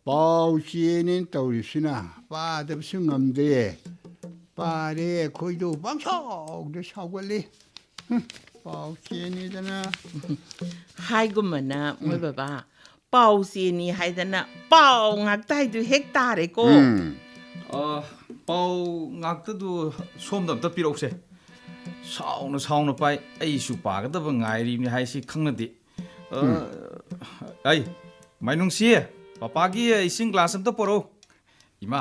ꯄꯥꯎ ꯆꯦꯅꯦꯅ ꯇꯧꯔꯤꯁꯤꯅ ꯄꯥꯗꯕꯁꯨ ꯉꯝꯗ꯭ꯔꯦ꯫ ꯄꯥꯔꯦ, ꯑꯩꯈꯣꯏꯗꯣ ꯄꯪꯁꯥꯎꯗ ꯁꯥꯎꯒꯠꯂꯤ꯫ ꯍꯨꯝ, ꯄꯥꯎ ꯆꯦꯅꯤꯗꯅ꯫ ꯍꯥꯏꯒꯨꯝꯕꯅ ꯃꯣꯏ ꯕꯕꯥ, ꯄꯥꯎ ꯆꯦꯅꯤ ꯍꯥꯏꯗꯅ ꯄꯥꯎ ꯉꯥꯛꯇ ꯍꯥꯏꯗꯨ ꯍꯦꯛ ꯇꯥꯔꯦꯀꯣ꯫ ꯎꯝ꯫ ꯑ, ꯄꯥꯎ ꯉꯥꯛꯇꯗꯨ ꯁꯣꯝꯗ ꯑꯝꯇ ꯄꯤꯔꯛꯎꯁꯦ꯫ ꯁꯥꯎꯅ ꯁꯥꯎꯅ ꯄꯥꯏ, ꯑꯩꯁꯨ ꯄꯥꯒꯗꯕ ꯉꯥꯏꯔꯤꯕꯅꯤ ꯍꯥꯏꯁꯤ ꯈꯪꯅꯗꯦ꯫ ꯑ, ꯑꯩ, ꯃꯥꯏꯅꯨꯡꯁꯤ, ꯄꯄꯥꯒꯤ ꯏꯁꯤꯡ ꯒ꯭ꯂꯥꯁ ꯑꯝꯇ ꯄꯣꯔꯛꯎ꯫ ꯏꯃꯥ,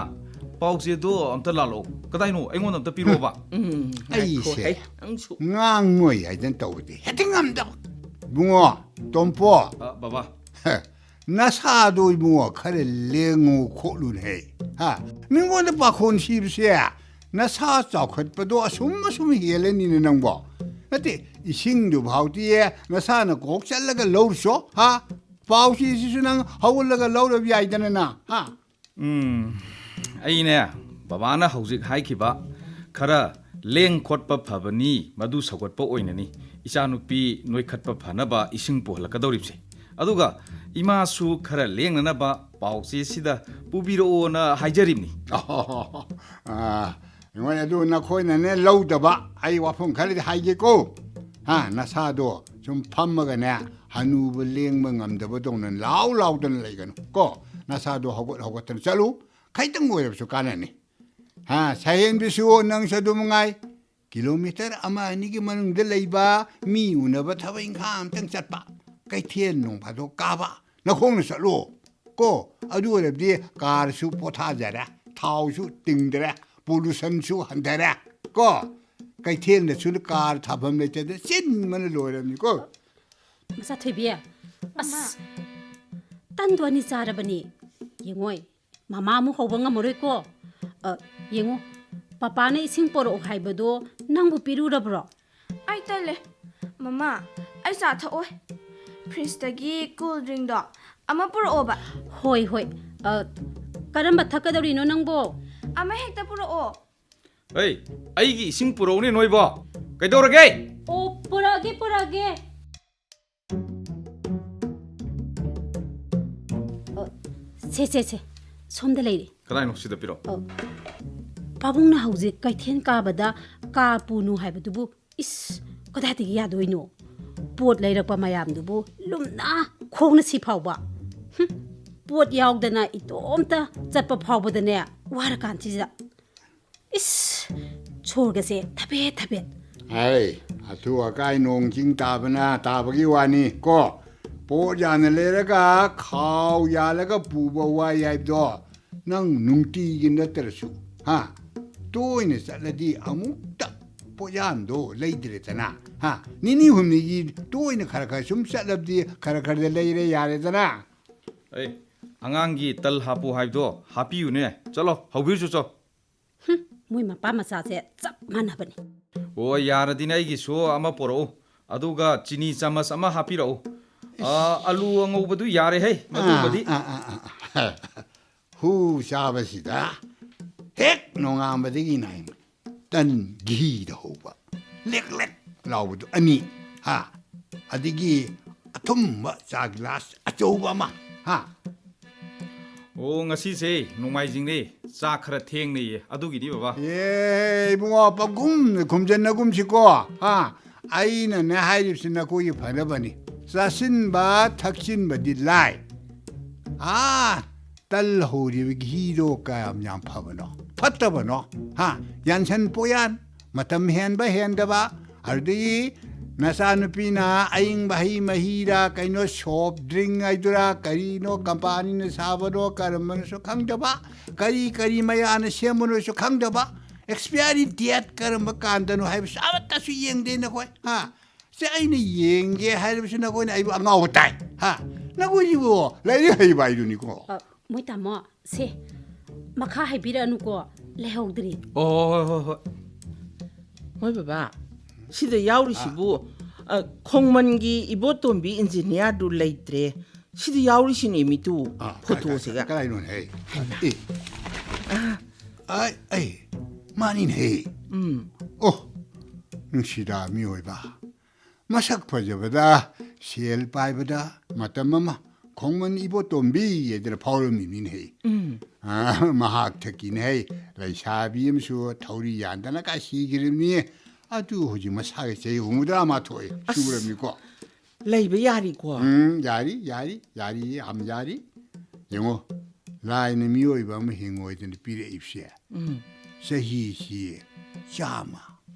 ꯄꯥꯎꯆꯦꯗꯣ ꯑꯝꯇ ꯂꯥꯜꯂꯛꯑꯣ꯫ ꯀꯗꯥꯏꯅꯣ? ꯑꯩꯉꯣꯟꯗ ꯑꯝꯇ ꯄꯤꯔꯛꯑꯣꯕ꯫ ꯎꯝ, ꯑꯩꯁꯦ ꯉꯥꯏꯈꯣ, ꯑꯩ, ꯅꯪꯁꯨ꯫ ꯉꯥꯡꯉꯣꯏ ꯍꯥꯏꯗꯅ ꯇꯧꯕꯗꯤ ꯍꯦꯛꯇ ꯉꯝꯗꯕ꯫ ꯏꯕꯨꯡꯉꯣ, ꯇꯣꯝꯄꯣ꯫ ꯑ, ꯕꯕꯥ꯫ ꯍꯦ, ꯅꯁꯥꯗꯣ ꯏꯕꯨꯡꯉꯣ ꯈꯔ ꯂꯦꯡꯉꯨ ꯈꯣꯠꯂꯨꯅꯦꯍꯦ꯫ ꯍꯥ? ꯃꯤꯉꯣꯟꯗ ꯄꯥꯈꯣꯟ ꯁꯤꯕꯁꯦ ꯅꯁꯥ ꯆꯥꯎꯈꯠꯄꯗꯣ ꯑꯁꯨꯝ ꯑꯁꯨꯝ ꯍꯦꯜꯂꯅꯤꯅꯦ ꯅꯪꯕꯣ꯫ ꯅꯠꯇꯦ, ꯏꯁꯤꯡꯗꯨ ꯐꯥꯎꯗꯤ ꯅꯁꯥꯅ ꯀꯣꯛ ꯆꯠꯂꯒ ꯂꯧꯔꯨꯆꯣ꯫ ꯍꯥ? ꯄꯥꯎꯆꯦꯁꯤꯁꯨ ꯅꯪ ꯍꯧꯒꯠꯂꯒ ꯂꯧꯔꯕ ꯌꯥꯏꯗꯅ ꯅꯪ, ꯍꯥ? ꯎꯝ, ꯑꯩꯅꯦ, ꯕꯕꯥꯅ ꯍꯧꯖꯤꯛ ꯍꯥꯏꯈꯤꯕ ꯈꯔ ꯂꯦꯡ ꯈꯣꯠꯄ ꯐꯕꯅꯤ, ꯃꯗꯨ ꯁꯧꯒꯠꯄ ꯑꯣꯏꯅꯅꯤ ꯏꯆꯥꯅꯨꯄꯤ ꯅꯣꯏꯈꯠꯄ ꯐꯅꯕ ꯏꯁꯤꯡ ꯄꯨꯍꯜꯂꯛꯀꯗꯧꯔꯤꯕꯁꯦ꯫ ꯑꯗꯨꯒ ꯏꯃꯥꯁꯨ ꯈꯔ ꯂꯦꯡꯅꯅꯕ ꯄꯥꯎꯆꯦꯁꯤꯗ ꯄꯨꯕꯤꯔꯛꯑꯣꯅ ꯍꯥꯏꯖꯔꯤꯕꯅꯤ꯫ ꯑꯥ, ꯏꯉꯣꯏ, ꯑꯗꯨ ꯅꯈꯣꯏꯅꯅꯦ ꯂꯧꯗꯕ, ꯑꯩ ꯋꯥꯐꯝ ꯈꯔꯗꯤ ꯍꯥꯏꯒꯦꯀꯣ꯫ ꯍꯥ, ꯅꯁꯥꯗꯣ ꯁꯨꯝ ꯐꯝꯃꯒꯅꯦ, ꯍꯅꯨꯕ ꯂꯦꯡꯕ ꯉꯝꯗꯕꯗꯧꯅ ꯂꯥꯎ ꯂꯥꯎꯗꯅ ꯂꯩꯒꯅꯨ ꯀꯣ꯫ ꯅꯁꯥꯗꯣ ꯍꯧꯒꯠ ꯍꯧꯒꯠꯇꯅ ꯆꯠꯂꯨ, ꯈꯤꯇꯪ ꯑꯣꯏꯔꯕꯁꯨ ꯀꯥꯟꯅꯅꯤ꯫ ꯍꯥ, ꯁꯍꯦꯟꯕꯤꯁꯨ ꯅꯪꯁꯨ ꯑꯗꯨ ꯃꯉꯥꯏ꯫ ꯀꯤꯂꯣꯃꯤꯇꯔ ꯑꯃ ꯑꯅꯤꯒꯤ ꯃꯅꯨꯡꯗ ꯂꯩꯕ ꯃꯤ ꯎꯅꯕ ꯊꯕꯛ ꯏꯪꯈꯥꯡ ꯑꯝꯇꯪ ꯆꯠꯄ, ꯀꯩꯊꯦꯜ ꯅꯣꯡ ꯐꯥꯗꯣꯛ ꯀꯥꯕ, ꯅꯈꯣꯡꯅ ꯆꯠꯂꯣ ꯀꯣ꯫ ꯑꯗꯨ ꯑꯣꯏꯔꯕꯗꯤ ꯀꯥꯔꯁꯨ ꯄꯣꯊꯥꯖꯔꯦ, ꯊꯥꯎꯁꯨ ꯇꯤꯡꯗꯔꯦ, ꯄꯣꯂꯨꯁꯟꯁꯨ ꯍꯟꯊꯔꯦ ꯀꯣ꯫ ꯀꯩꯊꯦꯜꯗꯁꯨ ꯀꯥꯔ ꯊꯥꯐꯝ ꯂꯩꯇꯗꯅ ꯆꯤꯟꯕꯅ ꯂꯣꯏꯔꯕꯅꯤꯀꯣ꯫ ꯃꯆꯥ ꯊꯣꯏꯕꯤ, ꯑꯁ, ꯇꯟꯗꯣ ꯑꯅꯤ ꯆꯥꯔꯕꯅꯤ꯫ ꯌꯦꯡꯉꯣꯏ, ꯃꯃꯥ ꯑꯃꯨꯛ ꯍꯧꯕ ꯉꯝꯃꯔꯣꯏꯀꯣ꯫ ꯑ, ꯌꯦꯡꯉꯣ, ꯄꯄꯥꯅ ꯏꯁꯤꯡ ꯄꯣꯔꯛꯑꯣ ꯍꯥꯏꯕꯗꯣ ꯅꯪꯕꯨ ꯄꯤꯔꯨꯔꯕ꯭ꯔꯣ? ꯑꯩ ꯇꯜꯂꯦ꯫ ꯃꯃꯥ, ꯑꯩ ꯆꯥ ꯊꯛꯑꯣꯏ꯫ ꯐ꯭ꯔꯤꯖꯇꯒꯤ ꯀꯣꯜ ꯗ꯭ꯔꯤꯡꯗꯣ ꯑꯃ ꯄꯨꯔꯛꯑꯣꯕ꯫ ꯍꯣꯏ, ꯍꯣꯏ꯫ ꯑ, ꯀꯔꯝꯕ ꯊꯛꯀꯗꯧꯔꯤꯅꯣ ꯅꯪꯕꯣ? ꯑꯃ ꯍꯦꯛꯇ ꯄꯨꯔꯛꯑꯣ꯫ ꯑꯩ, ꯑꯩꯒꯤ ꯏꯁꯤꯡ ꯄꯨꯔꯛꯎꯅꯦ ꯅꯣꯏꯕꯣ꯫ ꯀꯩꯗꯧꯔꯒꯦ? ꯑꯣ, ꯄꯨꯔꯛꯑꯒꯦ, ꯄꯨꯔꯛꯑꯒꯦ꯫ ꯑꯣ, ꯁꯦ, ꯁꯦ, ꯁꯦ꯫ ꯁꯣꯝꯗ ꯂꯩꯔꯦ꯫ ꯀꯗꯥꯏꯅꯣ? ꯁꯤꯗ ꯄꯤꯔꯛꯑꯣ꯫ ꯑꯣ꯫ ꯄꯥꯕꯨꯡꯅ ꯍꯧꯖꯤꯛ ꯀꯩꯊꯦꯜ ꯀꯥꯕꯗ ꯀꯥꯔ ꯄꯨꯅꯨ ꯍꯥꯏꯕꯗꯨꯕꯨ, ꯏꯁ, ꯀꯗꯥꯏꯗꯒꯤ ꯌꯥꯗꯣꯏꯅꯣ? ꯄꯣꯠ ꯂꯩꯔꯛꯄ ꯃꯌꯥꯝꯗꯨꯕꯨ ꯂꯨꯝꯅ ꯈꯣꯡꯅ ꯁꯤ ꯐꯥꯎꯕ꯫ ꯍꯨꯝ, ꯄꯣꯠ ꯌꯥꯎꯗꯅ ꯏꯇꯣꯝꯇ ꯆꯠꯄ ꯐꯥꯎꯕꯗꯅꯦ, ꯋꯥꯔꯀꯥꯟꯁꯤꯗ꯫ ꯏꯁ, ꯁꯣꯔꯒꯁꯦ ꯊꯕꯦꯠ ꯊꯕꯦꯠ꯫ ꯍꯥꯏ, ꯑꯊꯨ ꯑꯀꯥꯏ ꯅꯣꯡ ꯆꯤꯡ ꯇꯥꯕꯅ ꯇꯥꯕꯒꯤ ꯋꯥꯅꯤ ꯀꯣ꯫ ꯄꯣꯠ ꯌꯥꯝꯅ ꯂꯩꯔꯒ ꯈꯥꯎ ꯌꯥꯜꯂꯒ ꯄꯨꯕ ꯋꯥꯏ ꯍꯥꯏꯕꯗꯣ ꯅꯪ ꯅꯨꯡꯇꯤꯒꯤ ꯅꯠꯇ꯭ꯔꯁꯨ, ꯍꯥ, ꯇꯣꯏꯅ ꯆꯠꯂꯗꯤ ꯑꯃꯨꯛꯇ ꯄꯣꯠꯌꯥꯟꯗꯣ ꯂꯩꯗ꯭ꯔꯦꯗꯅ, ꯍꯥ, ꯅꯤꯅꯤ ꯍꯨꯝꯅꯤꯒꯤ ꯇꯣꯏꯅ ꯈꯔ ꯈꯔ ꯁꯨꯝ ꯆꯠꯂꯕꯗꯤ ꯈꯔ ꯈꯔꯗ ꯂꯩꯔꯦ ꯌꯥꯔꯦꯗꯅ꯫ ꯑꯦ, ꯑꯉꯥꯡꯒꯤ ꯇꯜ ꯍꯥꯞꯄꯨ ꯍꯥꯏꯕꯗꯣ ꯍꯥꯞꯄꯤꯌꯨꯅꯦ꯫ ꯆꯠꯂꯣ, ꯍꯧꯕꯤꯔꯨ ꯆꯠꯆꯣ꯫ ꯍꯨꯝ, ꯃꯣꯏ ꯃꯄꯥ ꯃꯆꯥꯁꯦ ꯆꯞ ꯃꯥꯟꯅꯕꯅꯤ꯫ ꯑꯣ, ꯌꯥꯔꯗꯤꯅꯦ ꯑꯩꯒꯤꯁꯨ ꯑꯃ ꯄꯣꯔꯛꯎ꯫ ꯑꯗꯨꯒ ꯆꯤꯅꯤ ꯆꯥꯃꯁ ꯑꯃ ꯍꯥꯞꯄꯤꯔꯛꯎ꯫ ꯑꯥ, ꯑꯂꯨ ꯑꯉꯧꯕꯗꯨ ꯌꯥꯔꯦꯍꯦ, ꯃꯗꯨꯃꯗꯤ꯫ ꯑꯥ, ꯑꯥ, ꯑꯥ, ꯑꯥ꯫ ꯍꯨ ꯆꯥꯕꯁꯤꯗ ꯍꯦꯛ ꯅꯣꯡꯉꯥꯟꯕꯗꯒꯤ ꯅꯥꯏ ꯇꯟ ꯘꯤꯗ ꯍꯧꯕ ꯂꯦꯛ ꯂꯦꯛ ꯂꯥꯎꯕꯗꯨ ꯑꯅꯤ, ꯍꯥ, ꯑꯗꯒꯤ ꯑꯊꯨꯝꯕ ꯆꯥ ꯒꯤꯂꯥꯁ ꯑꯆꯧꯕ ꯑꯃ, ꯍꯥ꯫ ꯑꯣ, ꯉꯁꯤꯁꯦ ꯅꯣꯡꯃꯥꯏꯖꯤꯡꯅꯦ, ꯆꯥꯛ ꯈꯔ ꯊꯦꯡꯅꯩꯌꯦ, ꯑꯗꯨꯒꯤꯅꯤ ꯕꯕꯥ꯫ ꯑꯦ ꯏꯕꯨꯡꯉꯣ, ꯄꯪꯈꯨꯝꯗ ꯈꯨꯝꯖꯟꯅꯒꯨꯝꯁꯤꯀꯣ, ꯍꯥ꯫ ꯑꯩꯅꯅꯦ ꯍꯥꯏꯔꯤꯕꯁꯤ ꯅꯈꯣꯏꯒꯤ ꯐꯅꯕꯅꯤ꯫ ꯆꯥꯁꯤꯟꯕ ꯊꯛꯆꯤꯟꯕꯗꯤ ꯂꯥꯏ꯫ ꯑꯥ, ꯇꯜ ꯍꯧꯔꯤꯕ ꯘꯤꯗꯣ ꯀꯌꯥꯝ ꯌꯥꯝ ꯐꯕꯅꯣ, ꯐꯠꯇꯕꯅꯣ? ꯍꯥ? ꯌꯥꯟꯁꯟ ꯄꯣꯌꯥꯟ, ꯃꯇꯝ ꯍꯦꯟꯕ ꯍꯦꯟꯗꯕ, ꯑꯗꯨꯗꯒꯤ ꯅꯆꯥꯅꯨꯄꯤꯅ ꯑꯏꯪꯕ ꯍꯩ ꯃꯍꯤꯔ ꯀꯩꯅꯣ, ꯁꯣꯐ ꯗ꯭ꯔꯤꯡ ꯍꯥꯏꯗꯨꯔꯥ, ꯀꯔꯤꯅꯣ, ꯀꯝꯄꯥꯅꯤꯅ ꯁꯥꯕꯅꯣ, ꯀꯔꯝꯕꯅꯣꯁꯨ ꯈꯪꯗꯕ, ꯀꯔꯤ ꯀꯔꯤ ꯃꯌꯥꯅ ꯁꯦꯝꯕꯅꯣꯁꯨ ꯈꯪꯗꯕ, ꯑꯦꯛꯁꯄꯤꯌꯥꯔꯤ ꯗꯦꯠ ꯀꯔꯝꯕ ꯀꯥꯟꯗꯅꯣ ꯍꯥꯏꯕꯁꯨ ꯑꯃꯠꯇꯁꯨ ꯌꯦꯡꯗꯦ ꯅꯈꯣꯏ, ꯍꯥ? ꯁꯦ, ꯑꯩꯅ ꯌꯦꯡꯒꯦ ꯍꯥꯏꯔꯕꯁꯨ ꯅꯈꯣꯏꯅ ꯑꯩꯕꯨ ꯑꯉꯥꯎꯕ ꯇꯥꯏ, ꯍꯥ? ꯅꯈꯣꯏꯁꯤꯕꯨ ꯂꯥꯏꯔꯤꯛ ꯍꯩꯕ ꯍꯥꯏꯗꯨꯅꯤꯀꯣ꯫ ꯑ, ꯃꯣꯏ ꯇꯥꯃꯣ, ꯁꯦ, ꯃꯈꯥ ꯍꯥꯏꯕꯤꯔꯛꯑꯅꯨꯀꯣ, ꯂꯩꯍꯧꯗ꯭ꯔꯤ꯫ ꯑꯣ, ꯍꯣꯏ, ꯍꯣꯏ, ꯍꯣꯏ꯫ ꯃꯣꯏ ꯕꯕꯥ, ꯁꯤꯗ ꯌꯥꯎꯔꯤꯁꯤꯕꯨ, ꯑ, ꯈꯣꯡꯃꯟꯒꯤ ꯏꯕꯣꯇꯣꯝꯕꯤ ꯏꯟꯖꯤꯅꯤꯌꯥꯔꯗꯨ ꯂꯩꯇ꯭ꯔꯦ꯫ ꯁꯤꯗ ꯌꯥꯎꯔꯤꯁꯤꯅꯦ ꯃꯤꯇꯨ, ꯑꯥ, ꯐꯣꯇꯣꯁꯤꯒ꯫ ꯀꯥꯏ, ꯀꯥꯏ, ꯀꯗꯥꯏꯅꯣꯅꯦ? ꯍꯩ, ꯑꯦ꯫ ꯑꯩ, ꯑꯩ, ꯃꯥꯅꯤꯅꯦ꯫ ꯎꯝ꯫ ꯑꯣ, ꯅꯨꯡꯁꯤꯗ ꯃꯤꯑꯣꯏꯕ꯫ ꯃꯁꯛ ꯐꯖꯕꯗ, ꯁꯦꯜ ꯄꯥꯏꯕꯗ ꯃꯇꯝ ꯑꯃ ꯈꯣꯡꯃꯟ ꯏꯕꯣꯇꯣꯝꯕꯤ ꯍꯥꯏꯗꯅ ꯐꯥꯎꯔꯝꯃꯤꯅꯤꯅꯦ꯫ ꯎꯝ꯫ ꯑꯥ, ꯃꯍꯥꯛ ꯊꯛꯀꯤꯅꯦ꯫ ꯂꯩꯁꯥꯕꯤ ꯑꯃꯁꯨ ꯊꯧꯔꯤ ꯌꯥꯟꯗꯅ ꯀꯥꯏ ꯁꯤꯈ꯭ꯔꯤꯕꯅꯤ꯫ ꯑꯗꯨ ꯍꯧꯖꯤꯛ ꯃꯁꯥꯒꯤ ꯆꯍꯤ ꯍꯨꯝꯐꯨꯇꯔꯥ ꯃꯥꯊꯣꯏ ꯑꯁ꯫ ꯁꯨꯔꯕꯅꯤꯀꯣ꯫ ꯂꯩꯕ ꯌꯥꯔꯤꯀꯣ? ꯎꯝ, ꯌꯥꯔꯤ, ꯌꯥꯔꯤ, ꯌꯥꯔꯤ, ꯌꯥꯝ ꯌꯥꯔꯤ꯫ ꯌꯦꯡꯉꯣ, ꯂꯥꯏꯅ ꯃꯤꯑꯣꯏꯕ ꯑꯃ ꯍꯤꯡꯉꯣꯏꯗꯅ ꯄꯤꯔꯛꯏꯕꯁꯦ, ꯎꯝ꯫ ꯆꯍꯤꯁꯤ ꯆꯥꯝꯃ,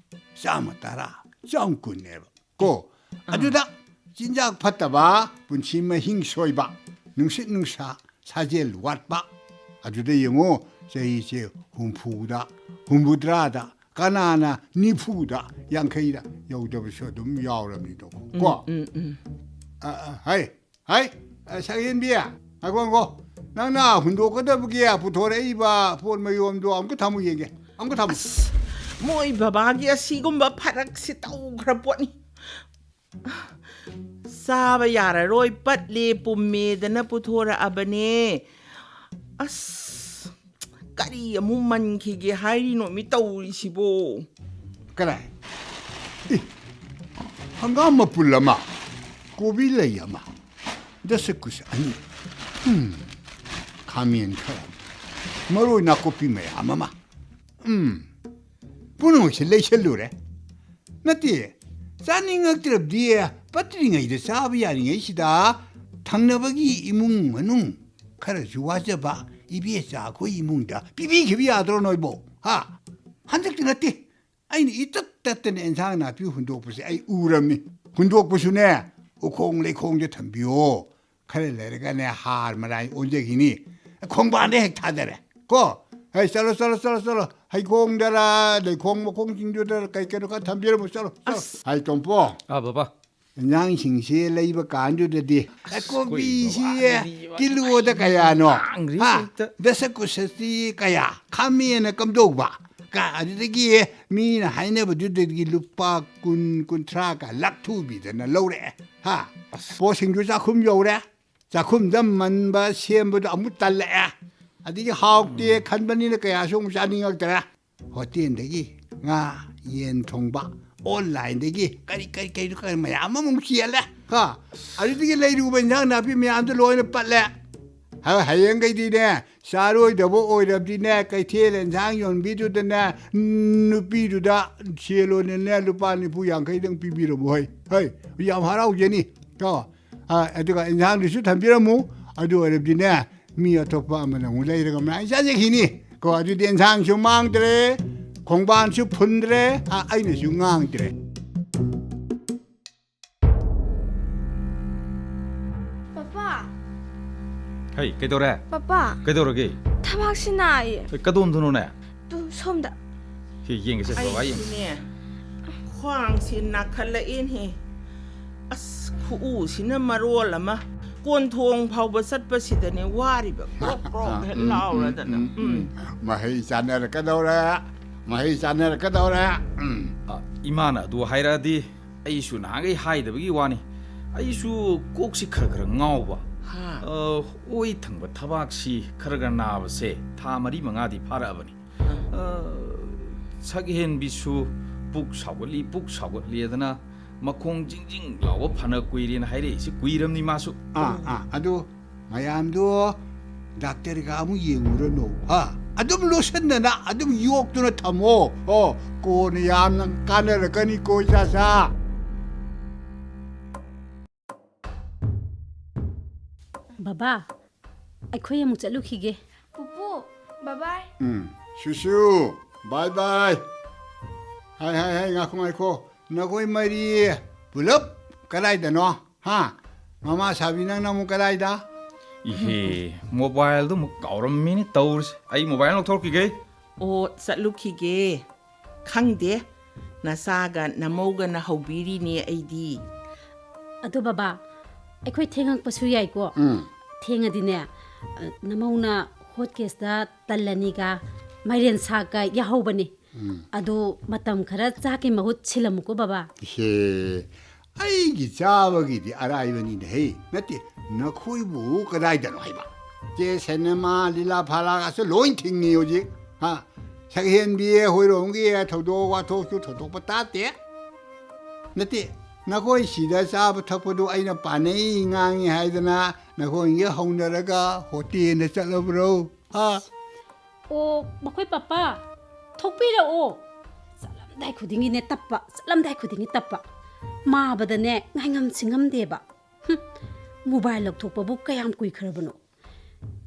ꯆꯥꯝꯃ ꯇꯔꯥ, ꯆꯥꯝꯃ ꯀꯨꯟꯅꯦꯕ꯫ ꯀꯣ, ꯑꯗꯨꯗ ꯆꯤꯟꯖꯥꯛ ꯐꯠꯇꯕ, ꯄꯨꯟꯁꯤ ꯃꯍꯤꯡ ꯁꯣꯏꯕ, ꯅꯨꯡꯁꯤꯠ ꯅꯨꯡꯁꯥ ꯁꯥꯖꯦꯜ ꯋꯥꯠꯄ, ꯑꯗꯨꯗ ꯌꯦꯡꯉꯣ, ꯆꯍꯤꯁꯦ ꯍꯨꯝꯐꯨꯗ, ꯍꯨꯝꯐꯨꯇꯔꯥꯗ, ꯀꯅꯥꯅ ꯅꯤꯐꯨꯗ, ꯌꯥꯡꯈꯩꯗ ꯌꯧꯗꯕꯁꯨ ꯑꯗꯨꯝ ꯌꯥꯎꯔꯕꯅꯤꯗꯣ꯫ ꯀꯣ? ꯎꯝ, ꯎꯝ꯫ ꯑ, ꯑ, ꯍꯥꯏ, ꯍꯥꯏ, ꯑ, ꯁꯛꯍꯦꯟꯕꯤ, ꯉꯥꯏꯈꯣ, ꯉꯥꯏꯈꯣ꯫ ꯅꯪꯅ ꯍꯨꯟꯗꯣꯛꯀꯗꯕꯒꯤ ꯄꯨꯊꯣꯔꯛꯏꯕ ꯄꯣꯠ ꯃꯌꯣꯝꯗꯣ ꯑꯃꯨꯛꯀ ꯊꯝꯃꯨ ꯌꯦꯡꯒꯦ꯫ ꯑꯃꯨꯛꯀ ꯊꯝꯃꯨ꯫ ꯑꯁ, ꯃꯣꯏ ꯕꯕꯥꯒꯤ ꯑꯁꯤꯒꯨꯝꯕ ꯐꯔꯛꯁꯤ ꯇꯧꯈ꯭ꯔ ꯄꯣꯠꯅꯤ꯫ ꯆꯥꯕ ꯌꯥꯔꯔꯣꯏ, ꯄꯠꯂꯦ, ꯄꯨꯝꯃꯦꯗꯅ ꯄꯨꯊꯣꯔꯛꯑꯕꯅꯦ꯫ ꯑꯁ, ꯀꯔꯤ ꯑꯃꯨꯛ ꯃꯟꯈꯤꯒꯦ ꯍꯥꯏꯔꯤꯅꯣ ꯃꯤ ꯇꯧꯔꯤꯁꯤꯕꯣ? ꯀꯔꯥꯏ? ꯏ, ꯍꯪꯒꯥꯝ ꯃꯄꯨꯜ ꯑꯃ, ꯀꯣꯕꯤ ꯂꯩ ꯑꯃ, ꯗꯁꯀꯨꯁ ꯑꯅꯤ, ꯎꯝ, ꯈꯥꯃꯦꯟ ꯈꯔ, ꯃꯔꯣꯏ ꯅꯥꯀꯨꯞꯄꯤ ꯃꯌꯥꯝ ꯑꯃ, ꯎꯝ, ꯄꯨꯝꯅꯃꯛꯁꯦ ꯂꯩꯁꯜꯂꯨꯔꯦ꯫ ꯅꯠꯇꯦ, ꯆꯥꯅꯤꯡꯉꯛꯇ꯭ꯔꯕꯗꯤ ꯄꯠꯇ꯭ꯔꯤꯉꯩꯗ ꯆꯥꯕ ꯌꯥꯔꯤꯉꯩꯁꯤꯗ ꯊꯪꯅꯕꯒꯤ ꯏꯃꯨꯡ ꯃꯅꯨꯡ ꯈꯔꯁꯨ ꯋꯥꯖꯕ ꯏꯕꯦꯆꯥ ꯑꯩꯈꯣꯏ ꯏꯃꯨꯡꯗ ꯄꯤꯕꯤꯈꯤꯕ ꯌꯥꯗ꯭ꯔꯣ ꯅꯣꯏꯕꯣ? ꯍꯥ? ꯍꯟꯗꯛꯇ ꯅꯠꯇꯦ, ꯑꯩꯅ ꯏꯇꯠ ꯇꯠꯇꯅ ꯑꯦꯟꯁꯥꯡ ꯅꯥꯄꯤ ꯍꯨꯟꯗꯣꯛꯄꯁꯦ ꯑꯩ ꯎꯔꯝꯃꯤ꯫ ꯍꯨꯟꯗꯣꯛꯄꯁꯨꯅꯦ, ꯎꯈꯣꯡ ꯂꯩꯈꯣꯡꯗ ꯊꯝꯕꯤꯌꯣ꯫ ꯈꯔ ꯂꯩꯔꯒꯅꯦ ꯍꯥꯔ ꯃꯔꯥꯏ ꯑꯣꯟꯖꯈꯤꯅꯤ꯫ ꯈꯣꯡꯕꯥꯟꯗ ꯍꯦꯛ ꯊꯥꯗꯔꯦ꯫ ꯀꯣ? ꯍꯩ, ꯆꯠꯂꯣ, ꯆꯠꯂꯣ, ꯆꯠꯂꯣ, ꯆꯠꯂꯣ꯫ ꯍꯩꯈꯣꯡꯗꯔ, ꯂꯩꯈꯣꯡ ꯃꯈꯣꯡꯁꯤꯡꯗꯨꯗ ꯀꯩ ꯀꯩꯅꯣ ꯈꯔ ꯊꯝꯕꯤꯔꯝꯃꯣ, ꯆꯠꯂꯣ, ꯆꯠꯂꯣ꯫ ꯑꯁ꯫ ꯍꯥꯏ, ꯇꯣꯝꯄꯣ꯫ ꯑꯥ, ꯕꯕꯥ꯫ ꯏꯟꯖꯥꯡꯁꯤꯡꯁꯦ ꯂꯩꯕ ꯀꯥꯟꯗꯨꯗꯗꯤ, ꯑꯁ, ꯀꯣꯕꯤꯁꯤ ꯑꯩꯈꯣꯏ ꯕꯕꯥꯅꯗꯤ ꯀꯤꯂꯣꯗ ꯀꯌꯥꯅꯣ? ꯉꯥꯡꯒ꯭ꯔꯤꯁꯦ ꯍꯥ? ꯍꯦꯛꯇ꯫ ꯗꯁꯀꯨꯁꯁꯤ ꯀꯌꯥ? ꯈꯥꯃꯦꯟꯅ ꯀꯝꯗꯧꯕ? ꯀ-, ꯑꯗꯨꯗꯒꯤ ꯃꯤꯅ ꯍꯥꯏꯅꯕꯗꯨꯗꯒꯤ ꯂꯨꯄꯥ ꯀꯨꯟ, ꯀꯨꯟꯊ꯭ꯔꯥꯒ ꯂꯥꯛꯊꯨꯕꯤꯗꯅ ꯂꯧꯔꯛꯑꯦ꯫ ꯍꯥ? ꯄꯣꯠꯁꯤꯡꯗꯨ ꯆꯥꯛꯈꯨꯝ ꯌꯧꯔꯦ꯫ ꯆꯥꯛꯈꯨꯝꯗ ꯃꯟꯕ ꯁꯦꯝꯕꯗꯣ ꯑꯃꯨꯛ ꯇꯜꯂꯛꯑꯦ꯫ ꯑꯗꯒꯤ ꯍꯥꯎꯇꯦ ꯈꯟꯕꯅꯤꯅ ꯀꯌꯥꯁꯨ ꯑꯃꯨꯛ ꯆꯥꯅꯤꯡꯉꯛꯇ꯭ꯔꯦ꯫ ꯍꯣꯇꯦꯜꯗꯒꯤ ꯉꯥ, ꯌꯦꯟ ꯊꯣꯡꯕ, ꯑꯣꯟꯂꯥꯏꯟꯗꯒꯤ ꯀꯔꯤ ꯀꯔꯤ ꯀꯔꯤꯅꯣ ꯈꯔ ꯃꯌꯥꯝ ꯑꯃꯃꯨꯛ ꯆꯦꯜꯂꯦ꯫ ꯍꯥ? ꯑꯗꯨꯗꯒꯤ ꯂꯩꯔꯨꯕ ꯏꯟꯖꯥꯡ ꯅꯥꯄꯤ ꯃꯌꯥꯝꯗꯣ ꯂꯣꯏꯅ ꯄꯠꯂꯦ꯫ ꯍ-, ꯍꯌꯦꯡꯈꯩꯗꯤꯅꯦ, ꯆꯥꯔꯣꯏꯗꯕ ꯑꯣꯏꯔꯕꯗꯤꯅꯦ, ꯀꯩꯊꯦꯜ ꯑꯦꯟꯁꯥꯡ ꯌꯣꯟꯕꯤꯗꯨꯗꯅꯦ, ꯅꯨꯄꯤꯗꯨꯗ ꯁꯦꯜ ꯑꯣꯏꯅꯅꯦ ꯂꯨꯄꯥ ꯅꯤꯐꯨ ꯌꯥꯡꯈꯩꯗꯪ ꯄꯤꯕꯤꯔꯝꯃꯨ꯫ ꯍꯩ, ꯍꯩ, ꯌꯥꯝ ꯍꯔꯥꯎꯖꯅꯤ꯫ ꯀꯣ, ꯑ, ꯑꯗꯨꯒ ꯏꯟꯁꯥꯡꯗꯨꯁꯨ ꯊꯝꯕꯤꯔꯝꯃꯨ꯫ ꯑꯗꯨ ꯑꯣꯏꯔꯕꯗꯤꯅꯦ, ꯃꯤ ꯑꯇꯣꯞꯄ ꯑꯃꯅ ꯑꯃꯨꯛ ꯂꯩꯔꯒ ꯃꯌꯥꯝ ꯆꯥꯖꯈꯤꯅꯤ꯫ ꯀꯣ, ꯑꯗꯨꯗꯤ ꯏꯟꯁꯥꯡꯁꯨ ꯃꯥꯡꯗ꯭ꯔꯦ, ꯈꯣꯡꯕꯥꯟꯁꯨ ꯐꯨꯟꯗ꯭ꯔꯦ, ꯑ, ꯑꯩꯅꯁꯨ ꯉꯥꯡꯗ꯭ꯔꯦ꯫ ꯄꯄꯥ, ꯍꯩ, ꯀꯩꯗꯧꯔꯦ? ꯄꯄꯥ, ꯀꯩꯗꯧꯔꯒꯦ? ꯊꯕꯥꯛꯁꯤ ꯅꯥꯏꯌꯦ꯫ ꯑꯦ, ꯀꯗꯣꯝꯗꯅꯣꯅꯦ? ꯇꯨ, ꯁꯣꯝꯗ꯫ ꯁꯤ ꯌꯦꯡꯒꯦꯁꯦ, ꯕꯕꯥ, ꯌꯦꯡꯒꯦ꯫ ꯑꯩꯁꯨꯅꯦ, ꯈ꯭ꯋꯥꯡꯁꯤ ꯅꯥꯈꯠꯂꯛꯑꯦꯅꯦ꯫ ꯑꯁ, ꯈꯨꯎꯁꯤꯅ ꯃꯔꯣꯜ ꯑꯃ꯫ ꯀꯣꯟꯊꯣꯡ ꯐꯥꯎꯕ ꯆꯠꯄꯁꯤꯗꯅꯦ ꯋꯥꯔꯤꯕ꯫ ꯀ꯭ꯔꯣꯛ ꯀ꯭ꯔꯣꯛ ꯍꯦꯛ ꯎꯝ, ꯎꯝ, ꯂꯥꯎꯔꯗꯅ꯫ ꯎꯝ, ꯎꯝ꯫ ꯎꯝ꯫ ꯃꯍꯩ ꯆꯥꯟꯅꯔꯛꯀꯗꯧꯔꯦ꯫ ꯃꯍꯩ ꯆꯥꯟꯅꯔꯛꯀꯗꯧꯔꯦ꯫ ꯎꯝ꯫ ꯑ, ꯏꯃꯥꯅ ꯑꯗꯨ ꯍꯥꯏꯔꯛꯑꯗꯤ ꯑꯩꯁꯨ ꯅꯍꯥꯟꯈꯩ ꯍꯥꯏꯗꯕꯒꯤ ꯋꯥꯅꯤ꯫ ꯑꯩꯁꯨ ꯀꯣꯛꯁꯤ ꯈꯔ ꯈꯔ ꯉꯥꯎꯕ꯫ ꯍꯥ꯫ ꯑ, ꯑꯣꯏ ꯊꯪꯕ ꯊꯕꯥꯛꯁꯤ ꯈꯔ ꯈꯔ ꯅꯥꯕꯁꯦ ꯊꯥ ꯃꯔꯤ ꯃꯉꯥꯗꯤ ꯐꯥꯔꯛꯑꯕꯅꯤ꯫ ꯑ, ꯁꯛꯍꯦꯟꯕꯤꯁꯨ ꯄꯨꯛ ꯁꯥꯎꯒꯠꯂꯤ, ꯄꯨꯛ ꯁꯥꯎꯒꯠꯂꯤ ꯑꯗꯨꯅ ꯃꯈꯣꯡ ꯖꯤꯡ ꯖꯤꯡ ꯂꯥꯎꯕ ꯐꯅ ꯀꯨꯏꯔꯦꯅ ꯍꯥꯏꯔꯛꯏꯁꯤ ꯀꯨꯏꯔꯝꯅꯤ ꯃꯥꯁꯨ꯫ ꯑꯥ, ꯑꯥ, ꯑꯗꯨ ꯃꯌꯥꯝꯗꯣ ꯗꯥꯛꯇꯔꯒ ꯑꯃꯨꯛ ꯌꯦꯡꯉꯨꯔꯅꯨ, ꯍꯥ? ꯑꯗꯨꯝ ꯂꯣꯠꯁꯤꯟꯗꯅ ꯑꯗꯨꯝ ꯌꯣꯛꯇꯨꯅ ꯊꯝꯃꯣ꯫ ꯑꯣ, ꯀꯣꯟꯅ ꯌꯥꯝꯅ ꯀꯥꯟꯅꯔꯛꯀꯅꯤꯀꯣ, ꯏꯆꯥꯁꯥ꯫ ꯕꯕꯥ, ꯑꯩꯈꯣꯏ ꯑꯃꯨꯛ ꯆꯠꯂꯨꯈꯤꯒꯦ꯫ ꯄꯨꯄꯨ, ꯕꯕꯥꯏ꯫ ꯎꯝ, ꯁꯨꯁꯨ, ꯕꯥꯏ ꯕꯥꯏ꯫ ꯍꯥꯏ, ꯍꯥꯏ, ꯍꯥꯏ, ꯉꯥꯏꯈꯣ, ꯉꯥꯏꯈꯣ꯫ ꯅꯈꯣꯏ ꯃꯔꯤ ꯄꯨꯂꯞ ꯀꯗꯥꯏꯗꯅꯣ? ꯍꯥ? ꯃꯃꯥ ꯁꯥꯕꯤ, ꯅꯪꯅ ꯑꯃꯨꯛ ꯀꯗꯥꯏꯗ? ꯏꯍꯦ, ꯃꯣꯕꯥꯏꯜꯗꯨ ꯑꯃꯨꯛ ꯀꯥꯎꯔꯝꯃꯤꯅꯦ ꯇꯧꯔꯤꯁꯦ꯫ ꯑꯩ ꯃꯣꯕꯥꯏꯜ ꯂꯧꯊꯣꯛꯈꯤꯒꯦ꯫ ꯑꯣ, ꯆꯠꯂꯨꯈꯤꯒꯦ꯫ ꯈꯪꯗꯦ, ꯅꯆꯥꯒ ꯅꯃꯧꯒꯅ ꯍꯧꯕꯤꯔꯤꯅꯦ ꯑꯩꯗꯤ꯫ ꯑꯗꯣ ꯕꯕꯥ, ꯑꯩꯈꯣꯏ ꯊꯦꯡꯉꯛꯄꯁꯨ ꯌꯥꯏꯀꯣ? ꯎꯝ꯫ ꯊꯦꯡꯉꯗꯤꯅꯦ, ꯑ, ꯅꯃꯧꯅ ꯍꯣꯠ ꯀꯦꯁꯇ ꯇꯜ ꯑꯅꯤꯒ ꯃꯥꯏꯔꯦꯟ ꯁꯥꯛꯀ ꯌꯥꯍꯧꯕꯅꯦ꯫ ꯎꯝ꯫ ꯑꯗꯨ ꯃꯇꯝ ꯈꯔ ꯆꯥꯛꯀꯤ ꯃꯍꯨꯠ ꯁꯤꯜꯂꯝꯃꯨꯀꯣ ꯕꯕꯥ꯫ ꯏꯍꯦ, ꯑꯩꯒꯤ ꯆꯥꯕꯒꯤꯗꯤ ꯑꯔꯥꯏꯕꯅꯤꯅꯦ ꯍꯦ꯫ ꯅꯠꯇꯦ, ꯅꯈꯣꯏꯕꯨ ꯀꯗꯥꯏꯗꯅꯣ ꯍꯥꯏꯕ? ꯆꯦ ꯁꯤꯅꯦꯃꯥ, ꯂꯤꯂꯥ ꯐꯥꯂꯥꯒꯁꯨ ꯂꯣꯏ ꯊꯤꯡꯉꯤ ꯍꯧꯖꯤꯛ꯫ ꯍꯥ? ꯁꯛꯍꯦꯟꯕꯤ ꯍꯣꯏꯔꯣꯝꯒꯤ ꯊꯧꯗꯣꯛ ꯋꯥꯊꯣꯛꯁꯨ ꯊꯣꯏꯗꯣꯛꯄ ꯇꯥꯗꯦ꯫ ꯅꯠꯇꯦ, ꯅꯈꯣꯏ ꯁꯤꯗ ꯆꯥꯕ ꯊꯛꯄꯗꯨ ꯑꯩꯅ ꯄꯥꯅꯩ ꯉꯥꯡꯉꯤ ꯍꯥꯏꯗꯅ ꯅꯈꯣꯏꯒꯤ ꯍꯧꯅꯔꯒ ꯍꯣꯇꯦꯜꯗ ꯆꯠꯂꯕ꯭ꯔꯣ? ꯍꯥ? ꯑꯣ, ꯃꯈꯣꯏ ꯄꯄꯥ ꯊꯣꯛꯄꯤꯔꯛꯑꯣ꯫ ꯆꯠꯂꯝꯗꯥꯏ ꯈꯨꯗꯤꯡꯒꯤꯅꯦ ꯇꯞꯄ, ꯆꯠꯂꯝꯗꯥꯏ ꯈꯨꯗꯤꯡꯒꯤ ꯇꯞꯄ꯫ ꯃꯥꯕꯗꯅꯦ ꯉꯥꯏꯉꯝ ꯁꯤꯡꯉꯝꯗꯦꯕ꯫ ꯍꯨꯝ, ꯃꯣꯕꯥꯏꯜ ꯂꯧꯊꯣꯛꯄꯕꯨ ꯀꯌꯥꯝ ꯀꯨꯏꯈ꯭ꯔꯕꯅꯣ?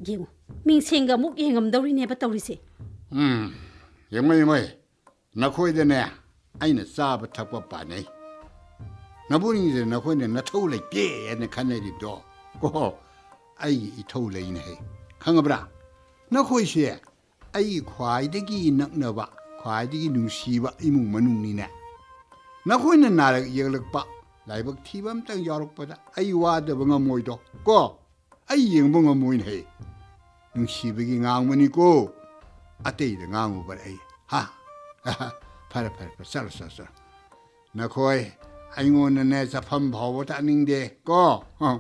ꯌꯦꯡꯉꯨ, ꯃꯤꯡꯁꯦꯟꯒ ꯑꯃꯨꯛ ꯌꯦꯡꯉꯝꯗꯧꯔꯤꯅꯦꯕ ꯇꯧꯔꯤꯁꯦ꯫ ꯎꯝ, ꯌꯦꯡꯉꯣ, ꯌꯦꯡꯉꯣ꯫ ꯅꯈꯣꯏꯗꯅꯦ ꯑꯩꯅ ꯆꯥꯕ ꯊꯛꯄ ꯄꯥꯅꯩ꯫ ꯅꯕꯨꯡꯁꯦ ꯅꯈꯣꯏꯅ ꯅꯊꯧ ꯂꯩꯇꯦ ꯍꯥꯏꯅ ꯈꯟꯅꯔꯤꯕꯗꯣ꯫ ꯀꯣ, ꯑꯩꯒꯤ ꯏꯊꯧ ꯂꯩꯅ ꯍꯦ꯫ ꯈꯪꯉꯕ꯭ꯔꯥ? ꯅꯈꯣꯏꯁꯦ ꯑꯩꯒꯤ ꯈ꯭ꯋꯥꯏꯗꯒꯤ ꯅꯛꯅꯕ, ꯈ꯭ꯋꯥꯏꯗꯒꯤ ꯅꯨꯡꯁꯤꯕ ꯏꯃꯨꯡ ꯃꯅꯨꯡꯅꯤꯅꯦ꯫ ꯅꯈꯣꯏꯅ ꯅꯥꯔꯛ ꯌꯦꯛꯂꯛꯄ, ꯂꯥꯏꯕꯛ ꯊꯤꯕ ꯑꯝꯇꯪ ꯌꯥꯎꯔꯛꯄꯗ ꯑꯩ ꯋꯥꯗꯕ ꯉꯝꯃꯣꯏꯗꯣ꯫ ꯀꯣ? ꯑꯩ ꯌꯦꯡꯕ ꯉꯝꯃꯣꯏꯅꯦ ꯍꯦ꯫ ꯅꯨꯡꯁꯤꯕꯒꯤ ꯉꯥꯡꯕꯅꯤꯀꯣ꯫ ꯑꯇꯩꯗ ꯉꯥꯡꯉꯨꯕ ꯑꯩ꯫ ꯍꯥ? ꯐꯔꯦ, ꯐꯔꯦ, ꯐꯔꯦ꯫ ꯆꯠꯂꯣ, ꯆꯠꯂꯣ, ꯆꯠꯂꯣ꯫ ꯅꯈꯣꯏ ꯑꯩꯉꯣꯟꯗꯅꯦ ꯆꯠꯐꯝ ꯐꯥꯎꯕ ꯇꯥꯛꯅꯤꯡꯗꯦ ꯀꯣ꯫ ꯍ,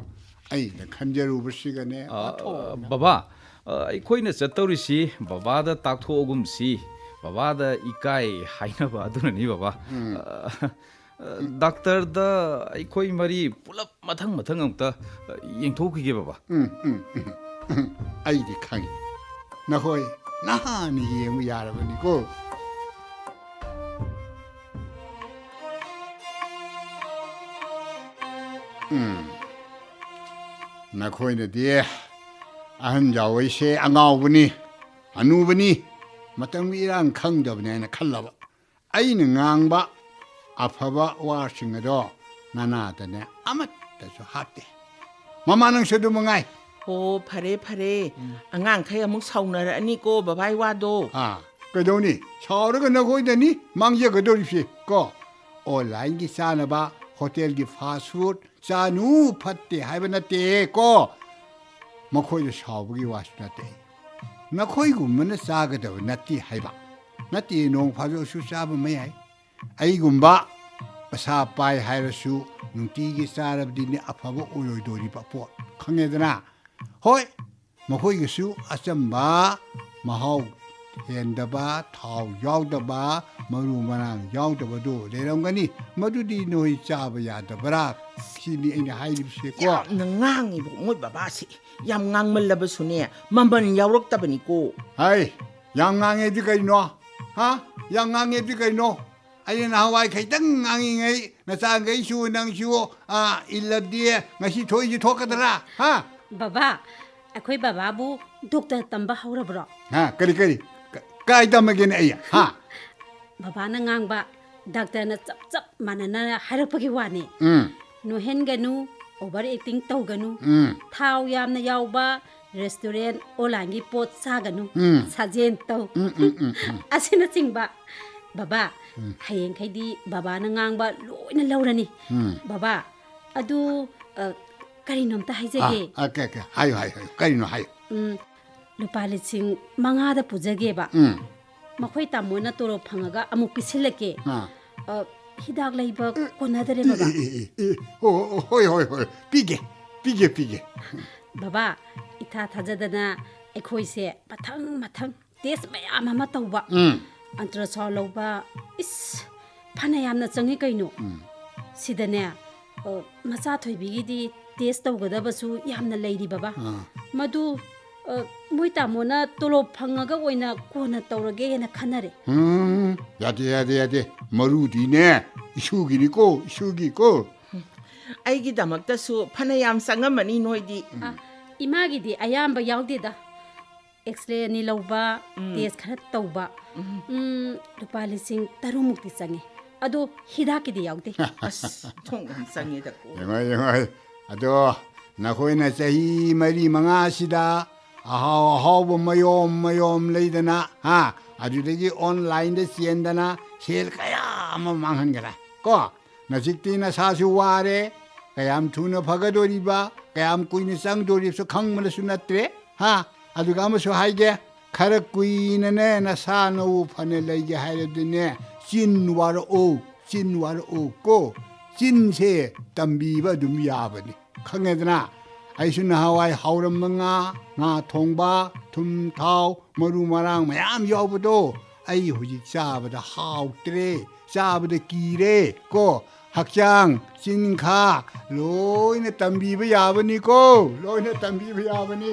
ꯑꯩꯅ ꯈꯟꯖꯔꯨꯕꯁꯤꯒꯅꯦ ꯑ, ꯑꯣꯟꯊꯣꯛꯅ꯫ ꯕꯕꯥ, ꯑ, ꯑꯩꯈꯣꯏꯅ ꯆꯠꯇꯧꯔꯤꯁꯤ ꯕꯕꯥꯗ ꯇꯥꯛꯊꯣꯛꯑꯒꯨꯝꯁꯤ꯫ ꯕꯕꯥꯗ ꯏꯀꯥꯏ ꯍꯥꯏꯅꯕ ꯑꯗꯨꯅꯅꯤ, ꯕꯕꯥ꯫ ꯎꯝ꯫ ꯑ, ꯑ, ꯗꯥꯛꯇꯔꯗ ꯑꯩꯈꯣꯏ ꯃꯔꯤ ꯄꯨꯂꯞ ꯃꯊꯪ ꯃꯊꯪ ꯑꯃꯨꯛꯇ, ꯑ, ꯌꯦꯡꯊꯣꯛꯈꯤꯒꯦ, ꯕꯕꯥ꯫ ꯎꯝ, ꯎꯝ, ꯎꯝ, ꯎꯝ꯫ ꯑꯩꯗꯤ ꯈꯪꯉꯤ꯫ ꯅꯈꯣꯏ ꯅꯍꯥꯟꯅ ꯌꯦꯡꯕ ꯌꯥꯔꯕꯅꯤꯀꯣ꯫ ꯎꯝ꯫ ꯅꯈꯣꯏꯅꯗꯤ ꯑꯍꯟ ꯖꯥꯋꯩꯁꯦ ꯑꯉꯥꯎꯕꯅꯤ, ꯑꯅꯨꯕꯅꯤ, ꯃꯇꯝꯒꯤ ꯏꯔꯥꯡ ꯈꯪꯗꯕꯅꯤ ꯍꯥꯏꯅ ꯈꯜꯂꯕ꯫ ꯑꯩꯅ ꯉꯥꯡꯕ ꯑꯐꯕ ꯋꯥꯁꯤꯡ ꯑꯗꯣ ꯅꯅꯥꯗꯅꯦ ꯑꯃꯠꯇꯁꯨ ꯍꯥꯞꯇꯦ꯫ ꯃꯃꯥ, ꯅꯪꯁꯨ ꯑꯗꯨ ꯃꯉꯥꯏ꯫ ꯑꯣ, ꯐꯔꯦ, ꯐꯔꯦ꯫ ꯎꯝ꯫ ꯑꯉꯥꯡꯈꯩ ꯑꯃꯨꯛ ꯁꯥꯎꯅꯔꯛꯑꯅꯤꯀꯣ ꯕꯕꯥꯏ ꯋꯥꯗꯣ꯫ ꯑꯥ, ꯀꯩꯗꯧꯅꯤ? ꯁꯥꯎꯔꯒ ꯅꯈꯣꯏꯗꯅꯤ ꯃꯥꯡꯖꯒꯗꯧꯔꯤꯁꯦ ꯀꯣ꯫ ꯑꯣꯟꯂꯥꯏꯟꯒꯤ ꯆꯥꯅꯕ, ꯍꯣꯇꯦꯜꯒꯤ ꯐꯥꯁ ꯐꯨꯗ ꯆꯥꯅꯨ ꯐꯠꯇꯦ ꯍꯥꯏꯕ ꯅꯠꯇꯦ ꯀꯣ꯫ ꯃꯈꯣꯏꯗ ꯁꯥꯎꯕꯒꯤ ꯋꯥꯁꯨ ꯅꯠꯇꯦ꯫ ꯅꯈꯣꯏꯒꯨꯝꯕꯅ ꯆꯥꯒꯗꯕ ꯅꯠꯇꯦ ꯍꯥꯏꯕ꯫ ꯅꯠꯇꯦ, ꯅꯣꯡ ꯐꯥꯗꯣꯛꯁꯨ ꯆꯥꯕ ꯑꯃ ꯌꯥꯏ꯫ ꯑꯩꯒꯨꯝꯕ ꯄꯩꯁꯥ ꯄꯥꯏ ꯍꯥꯏꯔꯁꯨ ꯅꯨꯡꯇꯤꯒꯤ ꯆꯥꯔꯕꯗꯤꯅꯦ ꯑꯐꯕ ꯑꯣꯏꯔꯣꯏꯗꯣꯔꯤꯕ ꯄꯣꯠ꯫ ꯈꯪꯉꯦꯗꯅ? ꯍꯣꯏ, ꯃꯈꯣꯏꯒꯤꯁꯨ ꯑꯆꯝꯕ ꯃꯍꯥꯎ ꯍꯦꯟꯗꯕ, ꯊꯥꯎ ꯌꯥꯎꯗꯕ, ꯃꯔꯨ ꯃꯔꯥꯡ ꯌꯥꯎꯗꯕꯗꯨ ꯂꯩꯔꯝꯒꯅꯤ꯫ ꯃꯗꯨꯗꯤ ꯅꯣꯏ ꯆꯥꯕ ꯌꯥꯗꯕ꯭ꯔꯥ? ꯁꯤꯅꯤ ꯑꯩꯅ ꯍꯥꯏꯔꯤꯕꯁꯦꯀꯣ꯫ ꯌꯥꯝꯅ ꯉꯥꯡꯉꯤꯕ ꯃꯣꯏ ꯕꯕꯥꯁꯤ꯫ ꯌꯥꯝ ꯉꯥꯡꯃꯜꯂꯕꯁꯨꯅꯦ, ꯃꯃꯜ ꯌꯥꯎꯔꯛꯇꯕꯅꯤꯀꯣ꯫ ꯍꯥꯏ, ꯌꯥꯝ ꯉꯥꯡꯉꯦꯗꯤ ꯀꯩꯅꯣ? ꯍꯥ? ꯌꯥꯝ ꯉꯥꯡꯉꯦꯗꯤ ꯀꯩꯅꯣ? ꯑꯩꯅ ꯅꯍꯥꯟꯋꯥꯏ ꯈꯤꯇꯪ ꯉꯥꯡꯉꯤꯉꯩ ꯅꯆꯥꯈꯩꯁꯨ ꯅꯪꯁꯨ, ꯑ, ꯏꯜꯂꯗꯤ ꯉꯁꯤ ꯊꯣꯛꯏꯁꯤ ꯊꯣꯛꯀꯗ꯭ꯔꯥ? ꯍꯥ? ꯕꯕꯥ, ꯑꯩꯈꯣꯏ ꯕꯕꯥꯕꯨ ꯗꯣꯛꯇꯔ ꯇꯝꯕ ꯍꯧꯔꯕ꯭ꯔꯣ? ꯍꯥ? ꯀꯔꯤ, ꯀꯔꯤ? ꯀ-, ꯀꯥꯏ ꯇꯝꯃꯒꯦꯅꯦ ꯑꯩ? ꯍꯥ? ꯕꯕꯥꯅ ꯉꯥꯡꯕ ꯗꯥꯛꯇꯔꯅ ꯆꯞ ꯆꯞ ꯃꯥꯟꯅꯅ ꯍꯥꯏꯔꯛꯄꯒꯤ ꯋꯥꯅꯤ꯫ ꯎꯝ, ꯅꯣꯏꯍꯟꯒꯅꯨ, ꯑꯣꯚꯔ ꯑꯦꯛꯇꯤꯡ ꯇꯧꯒꯅꯨ, ꯎꯝ, ꯊꯥꯎ ꯌꯥꯝꯅ ꯌꯥꯎꯕ ꯔꯦꯁꯇꯨꯔꯦꯟ, ꯑꯣꯟꯂꯥꯏꯟꯒꯤ ꯄꯣꯠ ꯆꯥꯒꯅꯨ, ꯎꯝ. ꯁꯥꯖꯦꯟ ꯇꯧ, ꯎꯝ, ꯎꯝ, ꯎꯝ, ꯎꯝ. ꯑꯁꯤꯅꯆꯤꯡꯕ꯫ ꯕꯕꯥ, ꯍꯌꯦꯡꯈꯩꯗꯤ ꯕꯕꯥꯅ ꯉꯥꯡꯕ ꯂꯣꯏꯅ ꯂꯧꯔꯅꯤ꯫ ꯎꯝ. ꯕꯕꯥ, ꯑꯗꯨ, ꯑ, ꯀꯔꯤꯅꯣꯝꯇ ꯍꯥꯏꯖꯒꯦ꯫ ꯑ, ꯑ, ꯀ-, ꯀ-, ꯍꯥꯏꯌꯨ, ꯍꯥꯏꯌꯨ, ꯍꯥꯏꯌꯨ꯫ ꯀꯔꯤꯅꯣ ꯍꯥꯏꯌꯨ꯫ ꯎꯝ, ꯂꯨꯄꯥ ꯂꯤꯁꯤꯡ ꯃꯉꯥꯗ ꯄꯨꯖꯒꯦꯕ꯫ ꯎꯝ. ꯃꯈꯣꯏ ꯇꯥꯃꯣꯅ ꯇꯣꯂꯣꯞ ꯐꯪꯉꯒ ꯑꯃꯨꯛ ꯄꯤꯁꯤꯜꯂꯛꯀꯦ꯫ ꯑ. ꯑ, ꯍꯤꯗꯥꯛ ꯂꯩꯕ ꯀꯣꯟꯅꯗꯔꯦ ꯕꯕꯥ꯫ ꯑꯦ, ꯑꯦ, ꯑꯦ, ꯑꯦ, ꯍꯣ, ꯍꯣ, ꯍꯣꯏ, ꯍꯣꯏ, ꯍꯣꯏ, ꯄꯤꯒꯦ, ꯄꯤꯒꯦ, ꯄꯤꯒꯦ꯫ ꯕꯕꯥ, ꯏꯊꯥ ꯊꯥꯖꯗꯅ ꯑꯩꯈꯣꯏꯁꯦ ꯃꯊꯪ ꯃꯊꯪ ꯇꯦꯁ ꯃꯌꯥꯝ ꯑꯃ ꯇꯧꯕ, ꯎꯝ. ꯑꯜꯇ꯭ꯔꯥꯁꯥꯎꯟ ꯂꯧꯕ, ꯏꯁ, ꯐꯅ ꯌꯥꯝꯅ ꯆꯪꯉꯤ ꯀꯩꯅꯣ꯫ ꯎꯝ. ꯁꯤꯗꯅꯦ, ꯑ, ꯃꯆꯥ ꯊꯣꯏꯕꯤꯒꯤꯗꯤ ꯇꯦꯁ ꯇꯧꯒꯗꯕꯁꯨ ꯌꯥꯝꯅ ꯂꯩꯔꯤ ꯕꯕꯥ꯫ ꯑꯥ. ꯃꯗꯨ, ꯑ, ꯃꯣꯏ ꯇꯥꯃꯣꯅ ꯇꯣꯂꯣꯞ ꯐꯪꯉꯒ ꯑꯣꯏꯅ ꯀꯣꯟꯅ ꯇꯧꯔꯒꯦꯅ ꯈꯟꯅꯔꯦ꯫ ꯎꯝ, ꯌꯥꯗꯦ, ꯌꯥꯗꯦ, ꯌꯥꯗꯦ꯫ ꯃꯔꯨꯗꯤꯅꯦ, ꯏꯁꯨꯒꯤꯅꯤꯀꯣ, ꯏꯁꯨꯒꯤꯀꯣ꯫ ꯑꯩꯒꯤꯗꯃꯛꯇꯁꯨ ꯐꯅ ꯌꯥꯝ ꯆꯪꯉꯝꯃꯅꯤ ꯅꯣꯏꯗꯤ꯫ ꯑ, ꯏꯃꯥꯒꯤꯗꯤ ꯑꯌꯥꯝꯕ ꯌꯥꯎꯗꯦꯗ꯫ ꯑꯦꯛꯁꯔꯦ ꯑꯅꯤ ꯂꯧꯕ, ꯎꯝ. ꯇꯦꯁ ꯈꯔ ꯇꯧꯕ, ꯎꯝ. ꯎꯝ, ꯂꯨꯄꯥ ꯂꯤꯁꯤꯡ ꯇꯔꯨꯛꯃꯨꯛꯇꯤ ꯆꯪꯉꯦ꯫ ꯑꯗꯣ ꯍꯤꯗꯥꯛꯀꯤꯗꯤ ꯌꯥꯎꯗꯦ꯫ ꯑꯁ, ꯊꯣꯡ ꯌꯥꯝ ꯆꯪꯉꯦꯗꯀꯣ꯫ ꯌꯦꯡꯉꯣ, ꯌꯦꯡꯉꯣ꯫ ꯑꯗꯣ ꯅꯈꯣꯏꯅ ꯆꯍꯤ ꯃꯔꯤ ꯃꯉꯥꯁꯤꯗ ꯑꯍꯥꯎ ꯑꯍꯥꯎꯕ ꯃꯌꯣꯝ ꯃꯌꯣꯝ ꯂꯩꯗꯅ, ꯍꯥ? ꯑꯗꯨꯗꯒꯤ ꯑꯣꯟꯂꯥꯏꯟꯗ ꯆꯦꯟꯗꯅ ꯁꯦꯜ ꯀꯌꯥ ꯑꯃ ꯃꯥꯡꯍꯟꯈ꯭ꯔꯦ ꯀꯣ꯫ ꯅꯖꯤꯛꯇꯤ ꯅꯁꯥꯁꯨ ꯋꯥꯔꯦ, ꯀꯌꯥꯝ ꯊꯨꯅ ꯐꯒꯗꯣꯔꯤꯕ, ꯀꯌꯥꯝ ꯀꯨꯏꯅ ꯆꯪꯗꯣꯔꯤꯕꯁꯨ ꯈꯪꯕꯅꯁꯨ ꯅꯠꯇ꯭ꯔꯦ, ꯍꯥ? ꯑꯗꯨꯒ ꯑꯃꯁꯨ ꯍꯥꯏꯒꯦ, ꯈꯔ ꯀꯨꯏꯅꯅꯦ ꯅꯁꯥ ꯅꯎ ꯐꯅ ꯂꯩꯒꯦ ꯍꯥꯏꯔꯗꯤꯅꯦ, ꯆꯤꯟ ꯋꯥꯔꯛꯑꯣ, ꯆꯤꯟ ꯋꯥꯔꯛꯑꯣ ꯀꯣ꯫ ꯆꯤꯟꯁꯦ ꯇꯝꯕꯤꯕ ꯑꯗꯨꯝ ꯌꯥꯕꯅꯤ, ꯈꯪꯉꯦꯗꯅ? ꯑꯩꯁꯨ ꯅꯍꯥꯟꯋꯥꯏ ꯍꯥꯎꯔꯝꯕ ꯉꯥ, ꯉꯥ ꯊꯣꯡꯕ, ꯊꯨꯝ, ꯊꯥꯎ, ꯃꯔꯨ ꯃꯔꯥꯡ ꯃꯌꯥꯝ ꯌꯥꯎꯕꯗꯣ ꯑꯩ ꯍꯧꯖꯤꯛ ꯆꯥꯕꯗ ꯍꯥꯎꯇ꯭ꯔꯦ, ꯆꯥꯕꯗ ꯀꯤꯔꯦ ꯀꯣ꯫ ꯍꯛꯆꯥꯡ, ꯆꯤꯟꯈꯥ ꯂꯣꯏꯅ ꯇꯝꯕꯤꯕ ꯌꯥꯕꯅꯤꯀꯣ, ꯂꯣꯏꯅ ꯇꯝꯕꯤꯕ ꯌꯥꯕꯅꯤ꯫